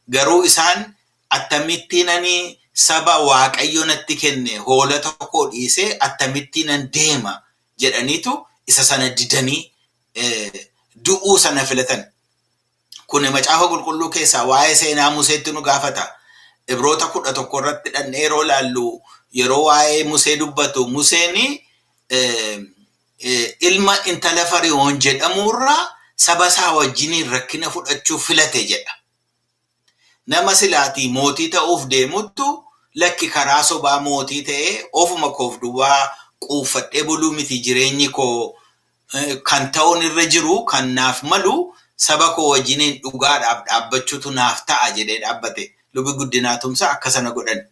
S2: Garuu isaan akkamittiinanii saba Waaqayyo natti kenne, hoolota koo dhiisee akkamittiinan deema jedhaniitu isa sana didanii du'uu sana filatan. Kun Macaafa Qulqulluu keessaa waa'ee seenaa Museetti nu gaafata. Ibroota 11 irratti dhannee yeroo ilaallu, yeroo waa'ee Musee dubbatu, Museen ilma intala Fari'oon jedhamurraa saba isaa wajjiniin rakkina fudhachuu filate jedha. Nama silaatii mootii ta'uuf deemuttu, lakki, karaa sobaa mootii ta'ee ofuma koof duwwaa quuffadhee buluu miti, jireenyi koo kan ta'uun irra jiru, kan naaf malu saba koo wajjiniin dhugaadhaaf dhaabbachuutu naaf ta'a jedhee dhaabbate. Lubi Guddinaa Tumsaa akka sana godhan.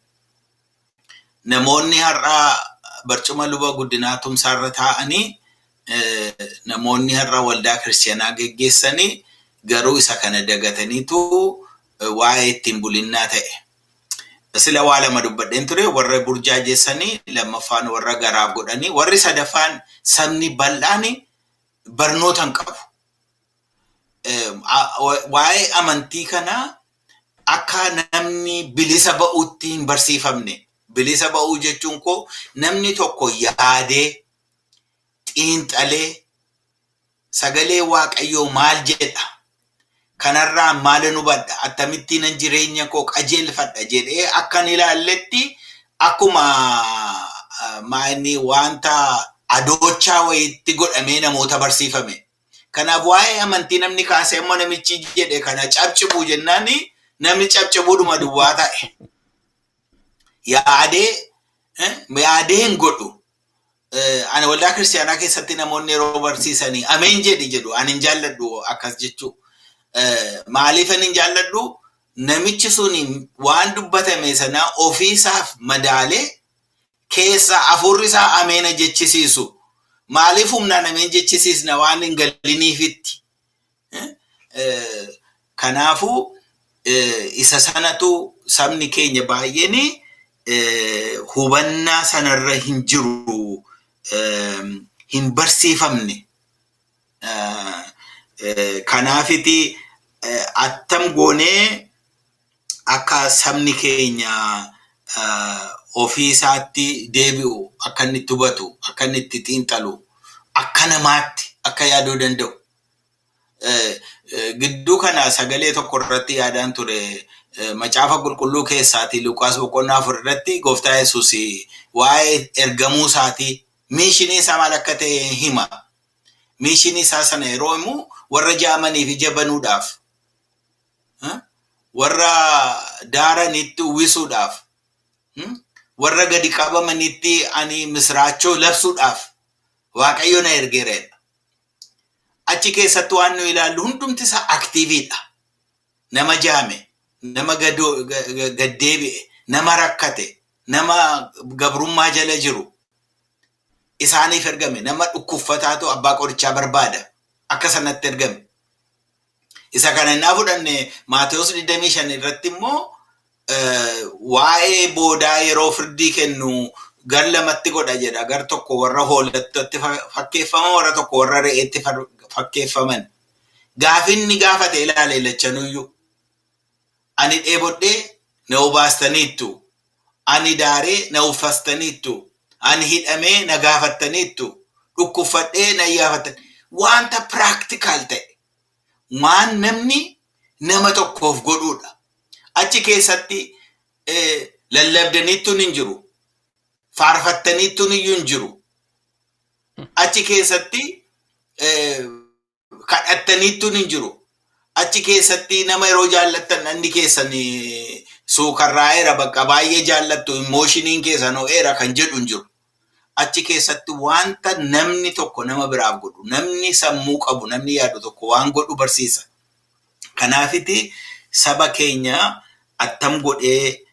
S2: Namoonni har'aa barcuma luba Guddinaa Tumsaa irra taa'anii, namoonni har'a waldaa kiristiyaanaa geggeessanii garuu isa kana dagataniitu waa'ee ittiin bulinnaa ta'e. Sila waa lama dubbadheen ture: warra burjaajeessanii, lammaffaan warra garaaf godhanii, warri sadaffaan sabni bal'aan barnoota hin qabu. Waa'ee amantii kanaa akka namni bilisa ba'utti hin barsiifamne. Bilisa ba'uu jechuun koo namni tokko yaadee, xiinxalee, sagalee Waaqayyoo maal jedha? Kanarraa maal hubadha? Akkamittiin jireenya koo qajeelfadha jedhee akkan ilaalletti akkuma maayini wanta adoochaa wayiitti godhamee namoota barsiifame. Kanaaf waa'ee amantii namni kaasee amma namichi jedhe kana cabcibuu jennaani, namni cabcibuudhuma duwwaa ta'e. Yaadee yaadee hin godhu. Ani waldaa kiristaanaa keessatti namoonni yeroo barsiisanii ameen jedhi jedhu, ani hin jaalladhu akkas jechuu. Maaliif ani hin jaalladhu? Namichi suni waan dubbatame sana ofiisaaf madaalee keessa hafuurri isaa ameena jechisiisu. Maaliif humnaan ameen jechisiisna waan hin galiniifitti? Kanaafuu isa sanatu sabni keenya baay'een Hubannaa sanarra hin jiru, hin barsiifamne. Kanaafiti attam goonee akka sabni keenya ofii isaatti deebi'u, akka inni itti hubatu, akka inni itti xiinxalu, akka namaatti akka yaaduu danda'u. Gidduu kana sagalee tokko irratti yaadaan ture, Macaafa Qulqulluu keessaatii Luqaas boqonnaa 4 irratti Gooftaa Yesuus waa'ee ergamuu isaatii, mission isaa maal akka ta'e hima. Mission isaa sana yeroo himu, warra jaamaniif ija banuudhaaf, warra daaranitti uwwisuudhaaf, warra gadi qabamanitti ani misraachoo labsuudhaaf Waaqayyo na ergeera. Achi keessatti waan nu ilaallu hundumti isaa active dha. Nama jaame, nama gaddeebi'e, nama rakkate, nama gabrummaa jala jiru isaaniif ergame, nama dhukkuffataatu abbaa qorichaa barbaada. Akka sanatti ergame. Isa kana innaa fudhanne, Maatewos 25 irratti immoo waa'ee boodaa yeroo firdii kennu gar lamatti godha jedha. Gar tokko warra hoolattatti fakkeeffaman, warra tokko warra re'eetti fakkeeffaman. Gaafinni gaafate ilaale lachanuyyuu. "Ani dheebodhee na obaastaniittu. Ani daaree na uffastaniittu. Ani hidhamee na gaafattaniittu. Dhukkuffadhee na iyyaafattan." Wanta practical ta'e. Waan namni nama tokkoof godhuudha. Achi keessatti lallabdaniittuun hin jiru. Faarfattaniittuun iyyuu hin jiru. Achi keessatti kadhattaniittuun hin jiru. Achi keessatti nama yeroo jaallattan namni keessan suukarraa'eera, bakka baay'ee jaallattu, emotion iin keessan ho'eera kan jedhu hin jiru. Achi keessatti wanta namni tokko nama biraaf godhu, namni sammuu qabu, namni yaadu tokko waan godhu barsiisa. Kanaafiti saba keenya attam godhee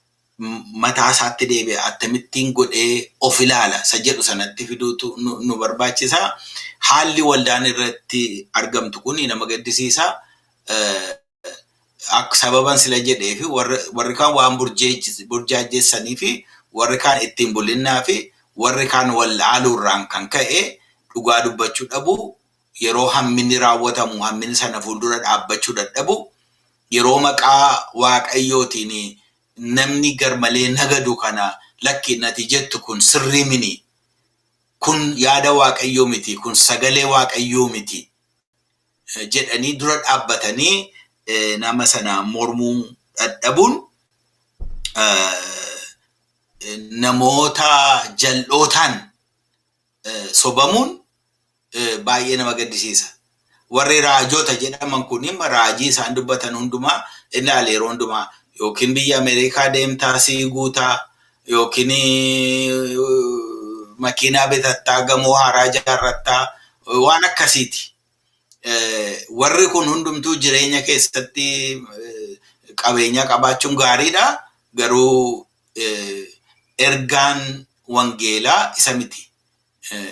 S2: mataa isaatti deebi'a, akkamittiin godhee of ilaala isa jedhu sanatti fiduutu nu barbaachisa. Haalli waldaan irratti argamtu kun nama gaddisiisa. Akka sababan sila jedhee fi warri kaan waan burjaajessanii fi warri kaan ittiin bulinnaa fi warri kaan wallaaluurraan kan ka'e dhugaa dubbachuu dhabu, yeroo hamminni raawwatamu hammina sana fuuldura dhaabbachuu dadhabu, yeroo maqaa Waaqayyootiin namni garmalee nagadu kana, "Lakki, nati jettu kun sirrii mini, kun yaada Waaqayyoo miti, kun sagalee Waaqayyoo miti," jedhanii dura dhaabbatanii nama sana mormuu dadhabuun namoota jal'ootaan sobamuun baay'ee nama gaddisiisa. Warri raajota jedhaman kun raajii isaan dubbatan hundumaa ilaali. Yeroo hundumaa yookiin biyya Ameerikaa deemtaa sii guutaa, yookiin makiinaa bitattaa, gamoo haaraa ijaarrattaa, waan akkasiiti. Warri kun hundumtuu jireenya keessatti qabeenya qabaachuun gaariidha. Garuu ergaan wangeelaa isa miti.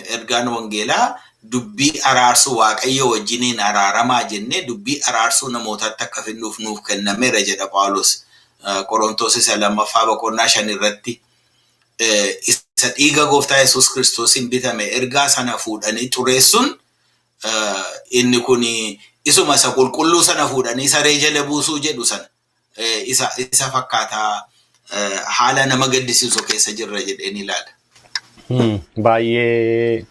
S2: Ergaan wangeelaa dubbii araarsuu, Waaqayyo wajjiniin araaramaa jennee dubbii araarsuu namootatti akka finnuuf nuuf kennameera jedha Phaawulos Qorontos isa lammaffaa boqonnaa 5 irratti. Isa dhiiga Gooftaa Yesuus Kiristoosiin bitame ergaa sana fuudhanii xureessuun, inni kun isuma isa qulqulluu sana fuudhanii saree jala buusuu jedhu sana isa fakkaataa, haala nama gaddisiisu keessa jirra jedheen ilaala.
S1: Baay'ee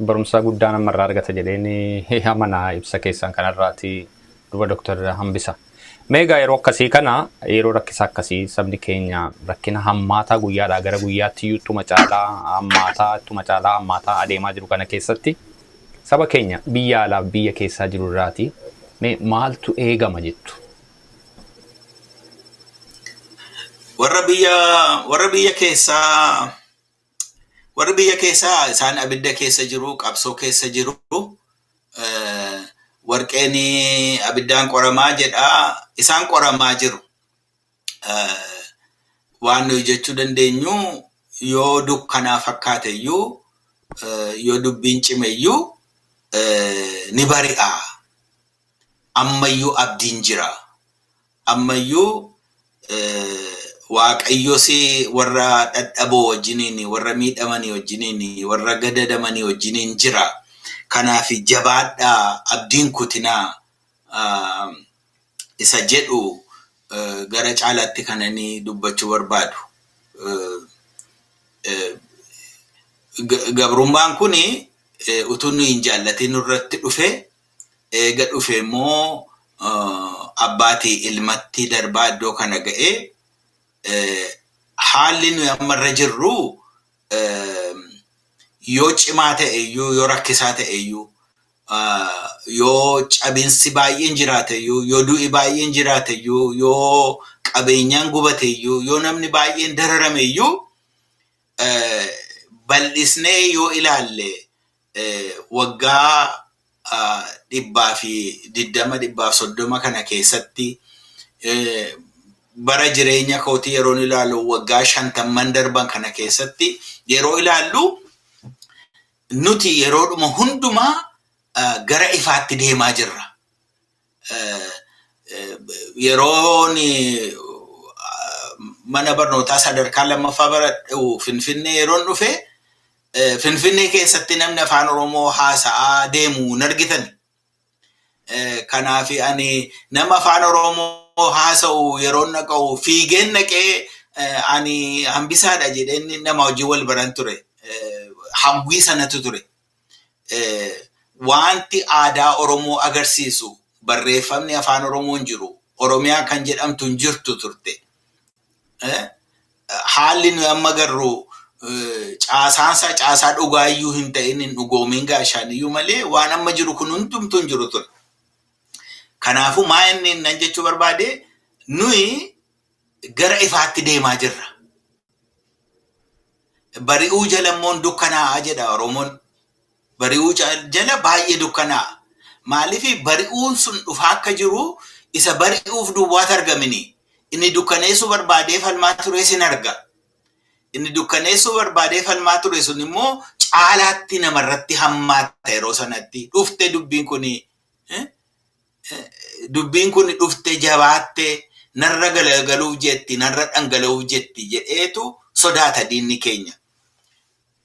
S1: barumsa guddaa namarraa argata jedheen amana ibsa keessan kanarraati, duba Dooktar Hambisa. Meegaa yeroo akkasii kana, yeroo rakkisa akkasii, sabni keenya rakkina hammaataa guyyaadhaa gara guyyaatti iyyuu ittuma caalaa hammaataa, ittuma caalaa hammaataa adeemaa jiru kana keessatti, saba keenya biyya alaaf biyya keessaa jiru irraati mee maaltu eegama jettu?
S2: Warra biyya keessaa, warri biyya keessaa isaan abidda keessa jiru, qabsoo keessa jiru. Warqeen abiddaan qoramaa jedha, isaan qoramaa jiru. Waan nuyi jechuu dandeenyu, yoo dukkanaa fakkaate iyyuu, yoo dubbiin cime iyyuu, ni bari'a. Ammayyuu abdiin jira. Ammayyuu Waaqayyos warra dadhaboo wajjiniin, warra miidhamanii wajjiniin, warra gadadamanii wajjiniin jira. Kanaaf jabaadhaa, abdiin kutinaa isa jedhu gara caalaatti kan inni dubbachuu barbaadu. Gabrummaan kun utuu nu hin jaallatin nurratti dhufe, eega dhufe immoo abbaatii ilmatti darbaa iddoo kana ga'ee, haalli nuyi amma irra jirru yoo cimaa ta'e iyyuu, yoo rakkisaa ta'e iyyuu, yoo cabinsi baay'een jiraate iyyuu, yoo du'i baay'een jiraate iyyuu, yoo qabeenyaan gubate iyyuu, yoo namni baay'een dararame iyyuu, bal'isnee yoo ilaalle waggaa 120, 130 kana keessatti, bara jireenya kootii yeroon ilaalu, waggaa 50n darban kana keessatti yeroo ilaallu, nuti yeroodhuma hundumaa gara ifaatti deemaa jirra. Yeroon mana barnootaa sadarkaa lammaffaa baradhu Finfinnee yeroon dhufe, Finfinnee keessatti namni afaan Oromoo haasa'aa deemu hin argitan. Kanaaf ani nama afaan Oromoo haasa'u yeroon dhaqa'u fiigeen dhaqee ani Hambisaadha jedheen nama hojii wal baran ture. Hawwii sanatu ture. Wanti aadaa Oromoo agarsiisu barreeffamni afaan Oromoo hin jiru. Oromiyaa kan jedhamtu hin jirtu turte. Haalli nuyi amma agarru caasaansaa caasaa dhugaayyuu hin ta'in, hin dhugoomin gaashaan iyyuu malee, waan amma jiru kun hundumtuu hin jiru ture. Kanaafuu maa inni nan jechuu barbaade, nuyi gara ifaatti deemaa jirra. Bari'uu jala immoo dukkanaa'a jedha Oromoon. Bari'uu jala baay'ee dukkanaa'a. Maaliif bari'uun sun dhufaa akka jiru isa bari'uuf duwwaatu argamini. Inni dukkaneessuu barbaadee falmaa ture sin arga. Inni dukkaneessuu barbaadee falmaa ture sun immoo caalaatti namarratti hammaata yeroo sanatti. Dhufte dubbiin kuni, dubbiin kun dhufte jabaatte narra galagaluuf jetti, narra dhangala'uuf jetti jedheetu sodaata diinni keenya.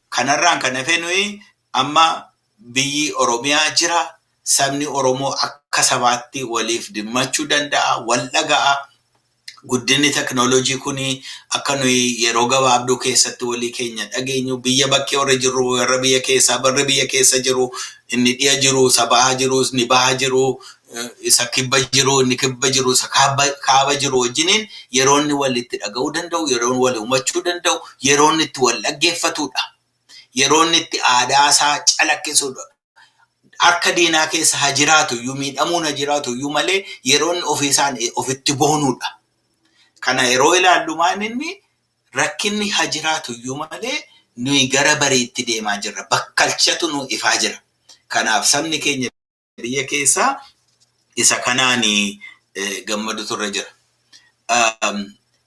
S2: Kanarraan kan hafe nuyi amma biyyi Oromiyaa jira. Sabni Oromoo akka sabaatti waliif dimmachuu danda'a, wal dhaga'a. Guddinni teknooloojii kun akka nuyi yeroo gabaabduu keessatti walii keenya dhageenyu, biyya bakkee warra jirru, warra biyya keessaa, warra biyya keessa jiru, inni dhiya jiru, isa baha jiru, inni baha jiru, isa kibba jiru, inni kibba jiru, isa kaaba jiru wajjiniin yeroo inni walitti dhaga'uu danda'u, yeroo inni wal hubachuu danda'u, yeroo inni itti wal dhaggeeffatudha. Yeroo inni itti aadaa isaa calaqqisudha. Harka diinaa keessa haa jiraatu iyyuu, miidhamuun haa jiraatu iyyuu malee, yeroo inni ofiisaan ofitti boonudha. Kana yeroo ilaallu maan inni rakkinni haa jiraatu iyyuu malee, nuyi gara bariitti deemaa jirra. Bakkalchatu nu ifaa jira. Kanaaf sabni keenya biyya keessaa isa kanaan gammadutu irra jira.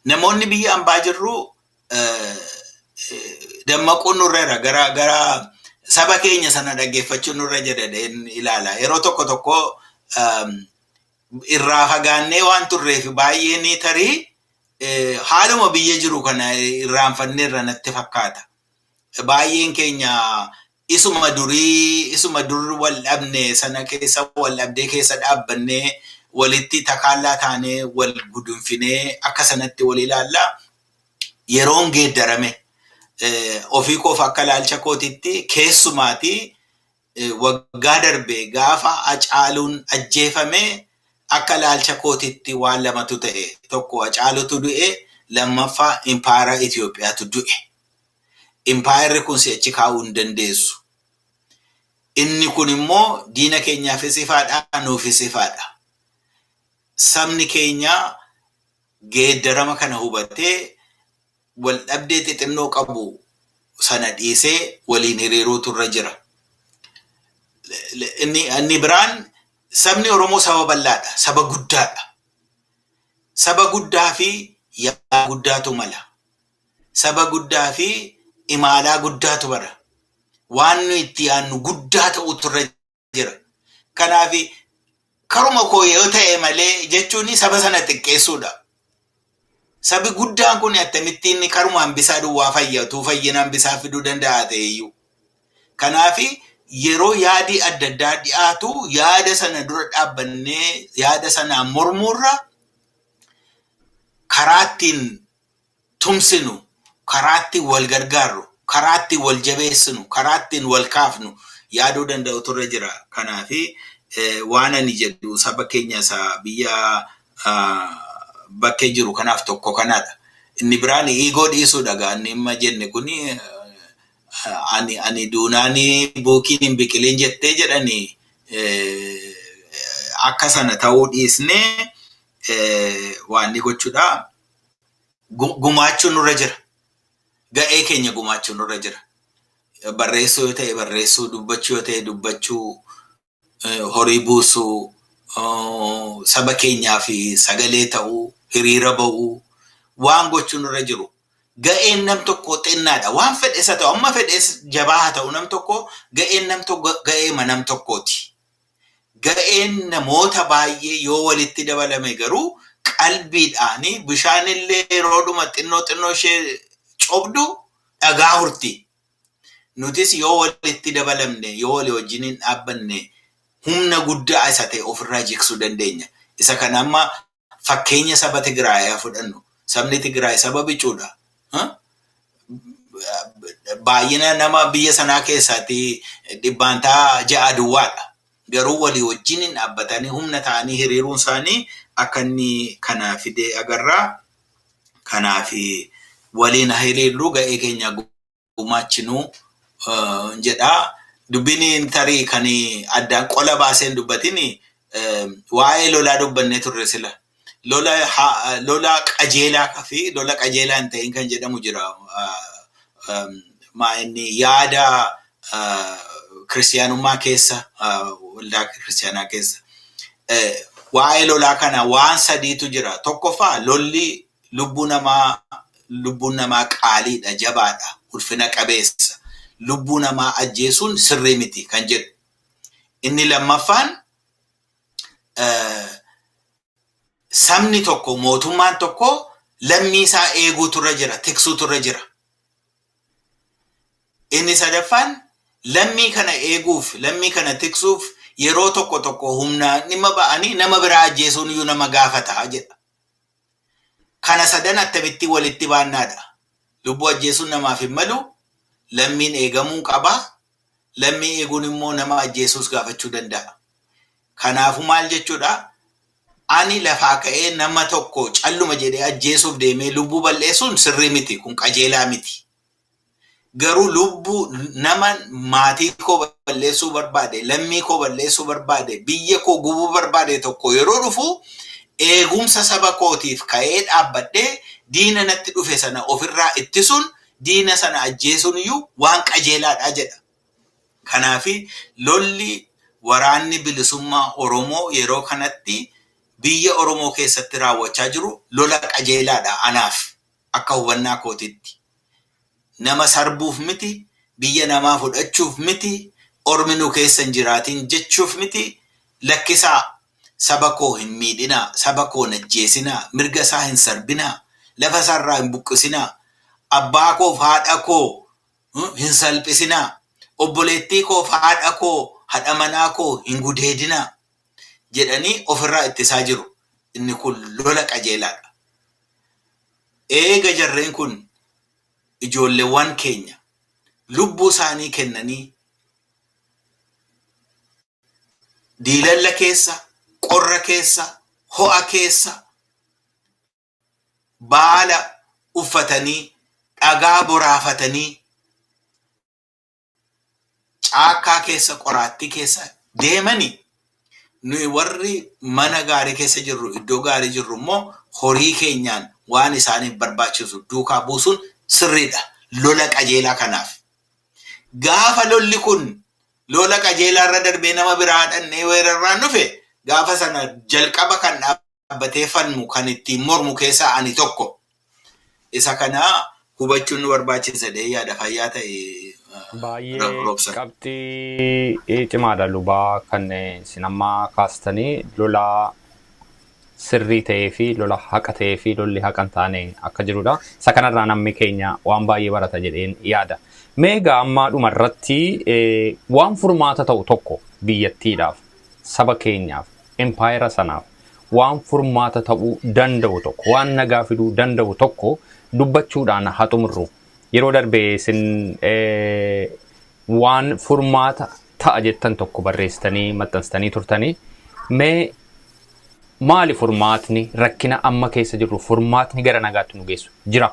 S2: Namoonni biyya ambaa jirru dammaquun nurra jira. Gara saba keenya sana dhaggeeffachuun nurra jira ilaala. Yeroo tokko tokko irraa fagaannee waan turreef baay'een tarii haaluma biyya jiru kana irraanfanneerra natti fakkaata. Baay'een keenya isuma durii, isuma dur wal dhabne sana keessa, wal dhabdee keessa dhaabbannee, walitti takaallaa taanee, wal gudunfinee akka sanatti wal ilaalla. Yeroon geeddarame. Ofii koof akka ilaalcha kootitti, keessumaatii waggaa darbe gaafa Hacaaluun ajjeefame, akka ilaalcha kootitti waan lamatu ta'e. Tokko Hacaalutu du'e, lammaffaa impaayera Itoophiyaatu du'e. Impaayerri kun si'achi kaa'uu hin dandeessu. Inni kun immoo diina keenyaafis ifaadha, nuufis ifaadha. Sabni keenya geeddarama kana hubatee wal dhabdee xixinnoo qabu sana dhiisee waliin hiriiruutu irra jira. Inni biraan sabni Oromoo saba bal'aadha, saba guddaadha. Saba guddaa fi yaa guddaatu mala. Saba guddaa fi imaalaa guddaatu bara. Waan nuyi itti yaadnu guddaa ta'utu irra jira. Kanaaf karuma koo yoo ta'e malee jechuun saba sana xiqqeessuudha. Sabi guddaan kun akkamittiin karuma hambisaa duwwaa fayyatu fayyina hambisaa fiduu danda'a ta'eyyuu. Kanaaf yeroo yaadii adda addaa dhiyaatu yaada sana dura dhaabbannee yaada sanaan mormuurra karaa ittiin tumsinu, karaa ittiin wal gargaarru, karaa ittiin wal jabeessinu, karaa ittiin wal kaafnu yaaduu danda'u turre jira. Kanaaf waan ani jedhu saba keenya isa biyya bakkee jiru kanaaf tokko kanadha. Inni biraan ego dhiisuudha gaa inni amma jenne kuni ani duunaanii buukiin hin biqilin jettee jedhanii akka sana ta'uu dhiisnee waan inni gochuudha. Gumaachuun nurra jira. Ga'ee keenya gumaachuun nurra jira. Barreessuu yoo ta'e barreessuu, dubbachuu yoo ta'e dubbachuu, horii buusuu, saba keenyaa fi sagalee ta'uu, hiriira ba'uu, waan gochuun nurra jiru. Ga'een nam tokko xinnaadha. Waan fedhes haa ta'u, amma fedhes jabaa haa ta'u nam tokko ga'een nam tokko ga'eema nam tokkooti. Ga'een namoota baay'ee yoo walitti dabalame garuu qalbiidhaanii bishaanillee yeroodhuma xinnoo xinnoo ishee cobdu dhagaa hurti. Nutis yoo walitti dabalamne, yoo walii wajjin hin dhaabbanne humna guddaa isa ta'e ofirraa jigsuu dandeenya. Isa kana amma fakkeenya saba Tigraay haa fudhannu. Sabni Tigraay saba bicuudha. Baay'ina nama biyya sanaa keessaatti 6% duwwaadha. Garuu walii wajjin hin dhaabbatanii humna ta'anii hiriiruun isaanii akka inni kana fide agarraa. Kanaaf waliin hiriirru ga'ee keenya gumaachinuu jedhaa. Dubbiin tarii kan addaan qola baasee hin dubbatin waa'ee lolaa dubbannee turre sila. Lola qajeelaa fi lola qajeelaa hin ta'in kan jedhamu jira. Inni yaada kiristiyaanummaa keessa, waldaa kiristiyaanaa keessa. Waa'ee lolaa kana waan sadiitu jira. Tokkoffaa lolli lubbuu namaa lubbuun namaa qaaliidha, jabaadha, ulfina qabeessa. Lubbuu namaa ajjeesuun sirrii miti kan jedhu. Inni lammaffaan sabni tokko mootummaan tokko lammii isaa eeguutu irra jira, tiksuutu irra jira. Inni sadaffaan lammii kana eeguuf, lammii kana tiksuuf yeroo tokko tokko humna dhimma ba'anii nama biraa ajjeesuun iyyuu nama gaafata jedha. Kana sadan attamitti walitti baannaadha. Lubbuu ajjeesuun namaaf hin malu, lammiin eegamuu qaba, lammii eeguun immoo nama ajjeesuus gaafachuu danda'a. Kanaafuu maal jechuudha? Ani lafaa ka'ee nama tokko calluma jedhee ajjeesuuf deemee lubbuu balleessuun sirrii miti, kun qajeelaa miti. Garuu lubbuu nama maatii koo balleessuu barbaade, lammii koo balleessuu barbaade, biyya koo gubuu barbaade tokko yeroo dhufu eegumsa saba kootiif ka'ee dhaabbadhee diina natti dhufe sana ofirraa ittisuun diina sana ajjeesuun iyyuu waan qajeelaadha jedha. Kanaafi lolli waraanni bilisummaa Oromoo yeroo kanatti biyya Oromoo keessatti raawwachaa jiru lola qajeelaadha anaaf akka hubannaa kootitti. Nama sarbuuf miti, biyya namaa fudhachuuf miti, ormi nu keessa hin jiraatin jechuuf miti, lakkisaa saba koo hin miidhinaa, saba koo hin ajjeesinaa, mirga isaa hin sarbinaa, lafa isaarraa hin buqqisinaa, abbaa koof haadha koo hin salphisinaa, obboleettii koof haadha koo, haadha manaa koo hin gudeedinaa jedhanii ofirraa ittisaa jiru. Inni kun lola qajeelaadha. Eega jarreen kun ijoolleewwan keenya lubbuu isaanii kennanii diilalla keessa, qorra keessa, ho'a keessa baala uffatanii, dhagaa boraafatanii, caakkaa keessa, qoraattii keessa deemanii nuyi warri mana gaarii keessa jirru, iddoo gaarii jirru immoo horii keenyaan waan isaaniif barbaachisu duukaa buusuun sirriidha. Lola qajeelaa kanaaf. Gaafa lolli kun lola qajeelaa irra darbee nama biraa dhannee weerarraan dhufe gaafa sana jalqaba kan dhaabbatee falmu kan ittiin mormu keessaa ani tokko. Isa kana hubachuun nu barbaachisa jedhee yaada fayyaa ta'e
S1: Baay'ee
S2: roobsan.
S1: Qabxii cimaadha lubaa kan isin amma kaastanii lola sirrii ta'ee fi lola haqa ta'ee fi lolli haqa hin taane akka jirudha. Isa kanarraa namni keenya waan baay'ee barata jedheen yaada. Mee egaa ammaa dhuma irratti waan furmaata ta'u tokko biyyattiidhaaf, saba keenyaaf, empaayera sanaaf waan furmaata ta'uu danda'u tokko, waan nagaa fiduu danda'u tokko dubbachuudhaan haa xumurru. Yeroo darbe isin waan furmaata ta'a jettan tokko barreessitanii maxxansitanii turtanii. Mee maali furmaatni rakkina amma keessa jirru, furmaatni gara nagaatti nu geessu jira?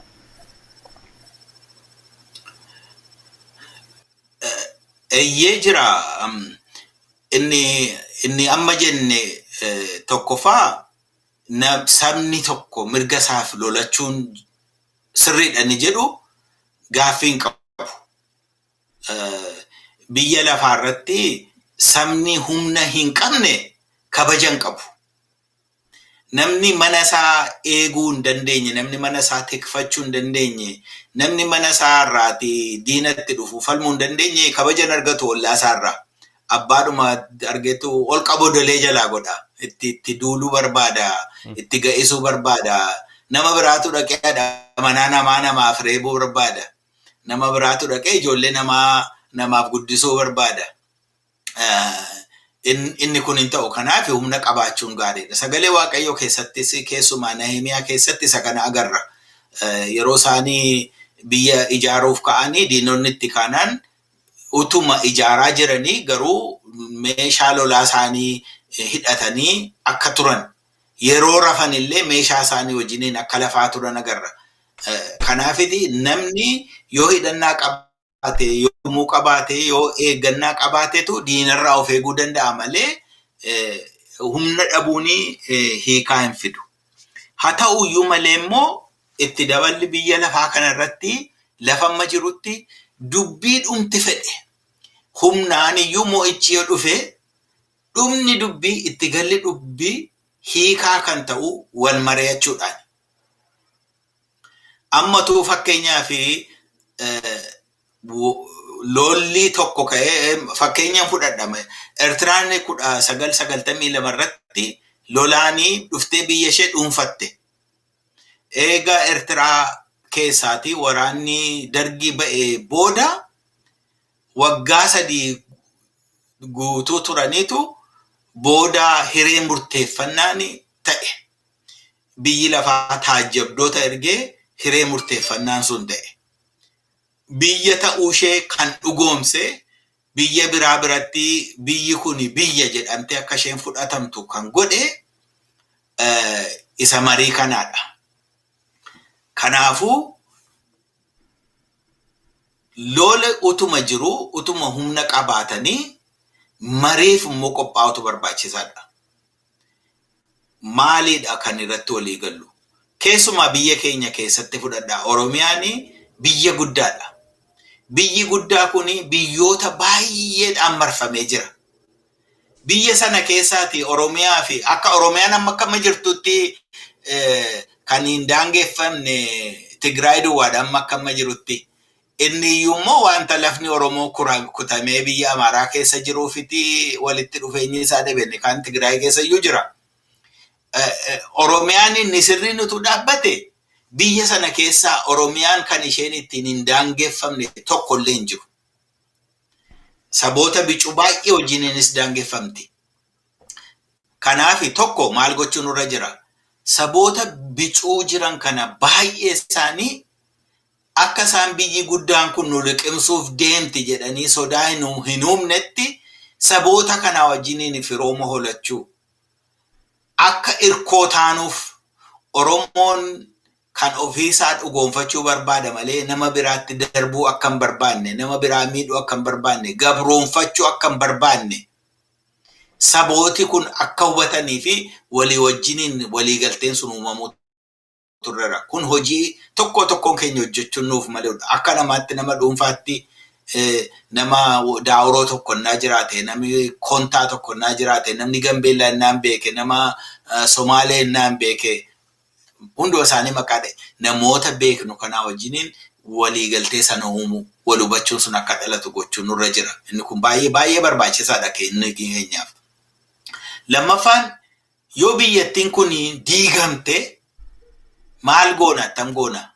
S2: Eeyyee, jira. Inni amma jenne tokkoffaa, sabni tokko mirga isaaf lolachuun sirriidha inni jedhu gaaffii hin qabu. Biyya lafaa irratti sabni humna hin qabne kabaja hin qabu. Namni mana isaa eeguu hin dandeenye, namni mana isaa tikfachuu hin dandeenye, namni mana isaa irraati diinatti dhufu falmuu hin dandeenye kabaja hin argatu ollaa isaa irraa. Abbaadhuma argetu ol qabu dolee jalaa godha. Itti duuluu barbaada, itti ga'isuu barbaada. Nama biraatu dhaqee manaa namaa namaaf reebuu barbaada. Nama biraatu dhaqee ijoollee namaa namaaf guddisuu barbaada. Inni kun hin ta'u. Kanaaf humna qabaachuun gaariidha. Sagalee Waaqayyoo keessattis, keessumaa Nahimiyaa keessatti isa kana agarra. Yeroo isaanii biyya ijaaruuf ka'anii diinonni itti kaanaan, utuma ijaaraa jiranii garuu meeshaa lolaa isaanii hidhatanii akka turan. Yeroo rafan illee meeshaa isaanii wajjiniin akka lafaa turan agarra. Kanaafiti namni yoo hidhannaa qabaate, yoo gurmuu qabaate, yoo eeggannaa qabaatetu diinarraa of eeguu danda'a malee humna dhabuun hiikaa hin fidu. Haa ta'uyyuu malee immoo itti daballi biyya lafaa kanarratti lafa amma jirutti dubbii dhumti fedhe humnaan iyyuu mo'ichi yoo dhufe, dhumni dubbii, itti galli dubbii hiikaa kan ta'u wal mari'achuudhaan. Ammatuu fakkeenyaa fi lolli tokko ka'ee, fakkeenyaan fudhadhame, Eertiraan 1992 irratti lolaanii dhuftee biyya ishee dhuunfatte. Eega Eertiraa keessaatii waraanni Dargii ba'ee booda waggaa 3 guutuu turaniitu booda hiree murteeffannaan ta'e. Biyyi lafaa taajjabdoota ergee hiree murteeffannaan sun ta'e. Biyya ta'uu ishee kan dhugoomse, biyya biraa biratti biyyi kun biyya jedhamtee akka isheen fudhatamtu kan godhe isa marii kanaadha. Kanaafuu lola utuma jiru, utuma humna qabaatanii mariif immoo qophaa'utu barbaachisaadha. Maaliidha kan irratti walii gallu? Keessumaa biyya keenya keessatti fudhadhaa. Oromiyaan biyya guddaadha. Biyyi guddaa kun biyyoota baay'eedhaan marfamee jira. Biyya sana keessaati Oromiyaa fi akka Oromiyaan amma akkama jirtutti kan hin daangeffamne Tigraay duwwaadha amma akkama jirutti. Inni iyyuu immoo wanta lafni Oromoo kutamee biyya Amaaraa keessa jiruufiti walitti dhufeenyi isaa dhabe, kan Tigraay keessa iyyuu jira. Oromiyaan inni sirriin utuu dhaabbate, biyya sana keessaa Oromiyaan kan isheen ittiin hin daangeffamne tokko illee hin jiru. Saboota bicuu baay'ee wajjiniinis daangeffamti. Kanaaf tokko maal gochuun nurra jira? Saboota bicuu jiran kana baay'ee isaanii akka isaan biyyi guddaan kun nu liqimsuuf deemti jedhanii sodaa hin uumnetti saboota kana wajjiniin firooma holachuu. Akka irkoo taanuuf. Oromoon kan ofiisaa dhugoonfachuu barbaada malee nama biraatti darbuu akka hin barbaanne, nama biraa miidhuu akka hin barbaanne, gabroonfachuu akka hin barbaanne sabooti kun akka hubatanii fi walii wajjiniin waliigalteen sun uumamuu turreera. Kun hojii tokko tokkoon keenya hojjechuun nuuf maluudha. Akka namaatti, nama dhuunfaatti, nama Daawuroo tokko innaa jiraate, namni Kontaa tokko innaa jiraate, namni Gambeellaa innaan beeke, nama Somaalee innaan beeke, hunduma isaanii maqaa dha'e. Namoota beeknu kanaa wajjiniin waliigaltee sana uumuu, wal hubachuun sun akka dhalatu gochuun nurra jira. Inni kun baay'ee baay'ee barbaachisaadha keenyaaf. Lammaffaan Yoo biyyattiin kun diigamte maal goona, attam goona?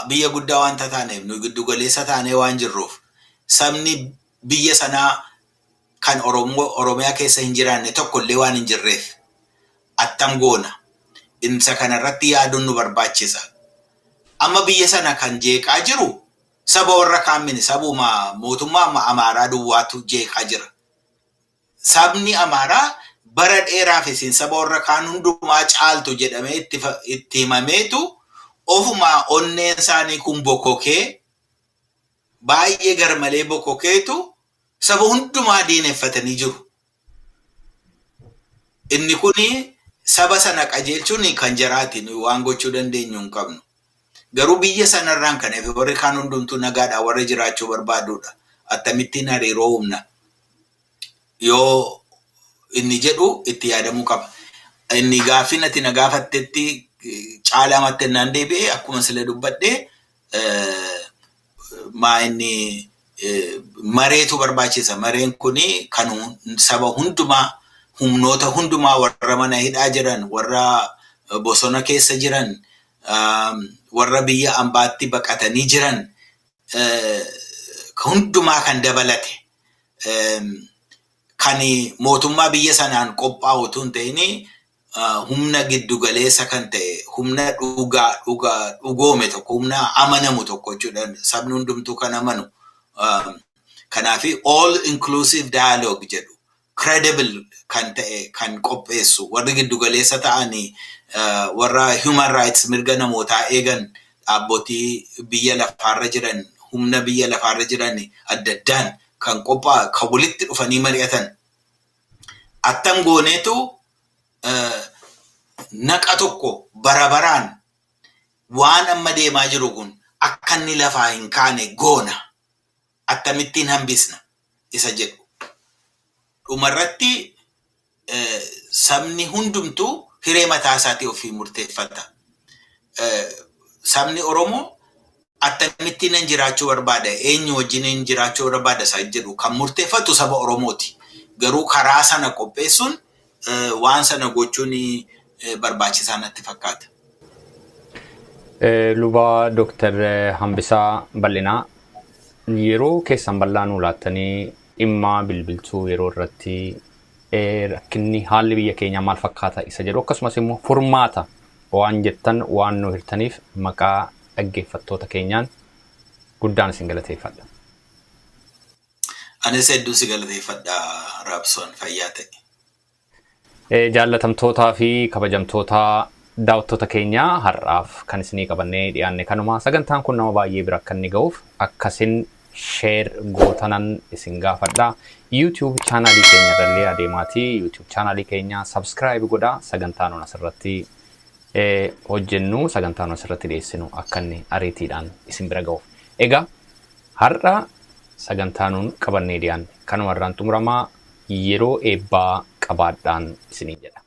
S2: Biyya guddaa wanta taaneef, nu giddu galeessa taanee waan jirruuf, sabni biyya sanaa kan Oromoo Oromiyaa keessa hin jiraanne tokko illee waan hin jirreef, attam goona? Isa kanarratti yaaduun nu barbaachisa. Amma biyya sana kan jeeqaa jiru saba warra kaan miti, sabuma mootummaa Amaaraa duwwaatu jeeqaa jira. Sabni Amaaraa bara dheeraaf isin saba warra kaan hundumaa caaltu jedhamee itti himameetu, ofumaa onneen isaanii kun bokokee, baay'ee garmalee bokokeetu, saba hundumaa diineffatanii jiru. Inni kuni saba sana qajeelchuun kan jaraati, waan gochuu dandeenyu hin qabnu. Garuu biyya sanarraan kan hafe warri kaan hundumtuu nagaadhaan warra jiraachuu barbaadudha. Akkamittiin hariiroo uumna? Yoo inni jedhu itti yaadamuu qaba. Inni gaaffiin ati na gaafattetti caalamatti naan deebi'e, akkuma sila dubbadhe, maa inni mareetu barbaachisa. Mareen kuni kan saba hundumaa, humnoota hundumaa, warra mana hidhaa jiran, warra bosona keessa jiran, warra biyya ambaatti baqatanii jiran hundumaa kan dabalate, kan mootummaa biyya sanaan qophaa'u utuu hin ta'in, humna giddugaleessa kan ta'e, humna dhugaa dhugaa dhugoome tokko, humna amanamu tokko jechuudha, sabni hundumtuu kan amanu. Kanaaf all inclusive dialogue jedhu, credible kan ta'e kan qopheessu, warri giddugaleessa ta'anii, warra human rights, mirga namootaa eegan, dhaabbotii biyya lafaarra jiran, humna biyya lafaarra jiran adda addaan kan qophaa'u, kan walitti dhufanii mari'atan. Attam gooneetu naqa tokko bara baraan waan amma deemaa jiru kun akka inni lafaa hin kaane goona? Akkamittiin hambisna isa jedhu. Dhumarratti sabni hundumtuu hiree mataa isaatii ofii murteeffata. Sabni Oromoo akkamittiin nan jiraachuu barbaada, eenyu wajjin jiraachuu barbaada isa jedhu kan murteeffatu saba Oromooti. Garuu karaa sana qopheessuun, waan sana gochuun barbaachisaa natti fakkaata.
S1: Luba Dooktar Hambisaa Bal'inaa, yeroo keessan bal'aa nuu laattanii, dhimma bilbiltuu yeroo irratti rakkinni haalli biyya keenyaa maal fakkaata isa jedhu, akkasumas immoo furmaata waan jettan waan nu hirtaniif, maqaa dhaggeeffattoota keenyaan guddaan isin galateeffadha.
S2: Anis hedduu si galateeffadha, Raabsoon, fayyaa ta'e.
S1: Jaallatamtootaa fi kabajamtoota daawwattoota keenyaa, har'aaf kan isinii qabannee dhiyaanne kanuma. Sagantaan kun nama baay'ee bira akka inni ga'uuf akkasin share gootanan isin gaafadha. YouTube chaanaalii keenya irrallee adeemaatii YouTube chaanaalii keenya subscribe godhaa. Sagantaa nuun asirratti hojjennu, sagantaa nuun asirratti dhiyeessinu akka inni ariitiidhaan isin bira ga'uuf. Egaa har'a sagantaa nuun qabannee dhiyaanne kanuma irraan xumuramaa, yeroo eebbaa qabaadhaan isiniin jedha.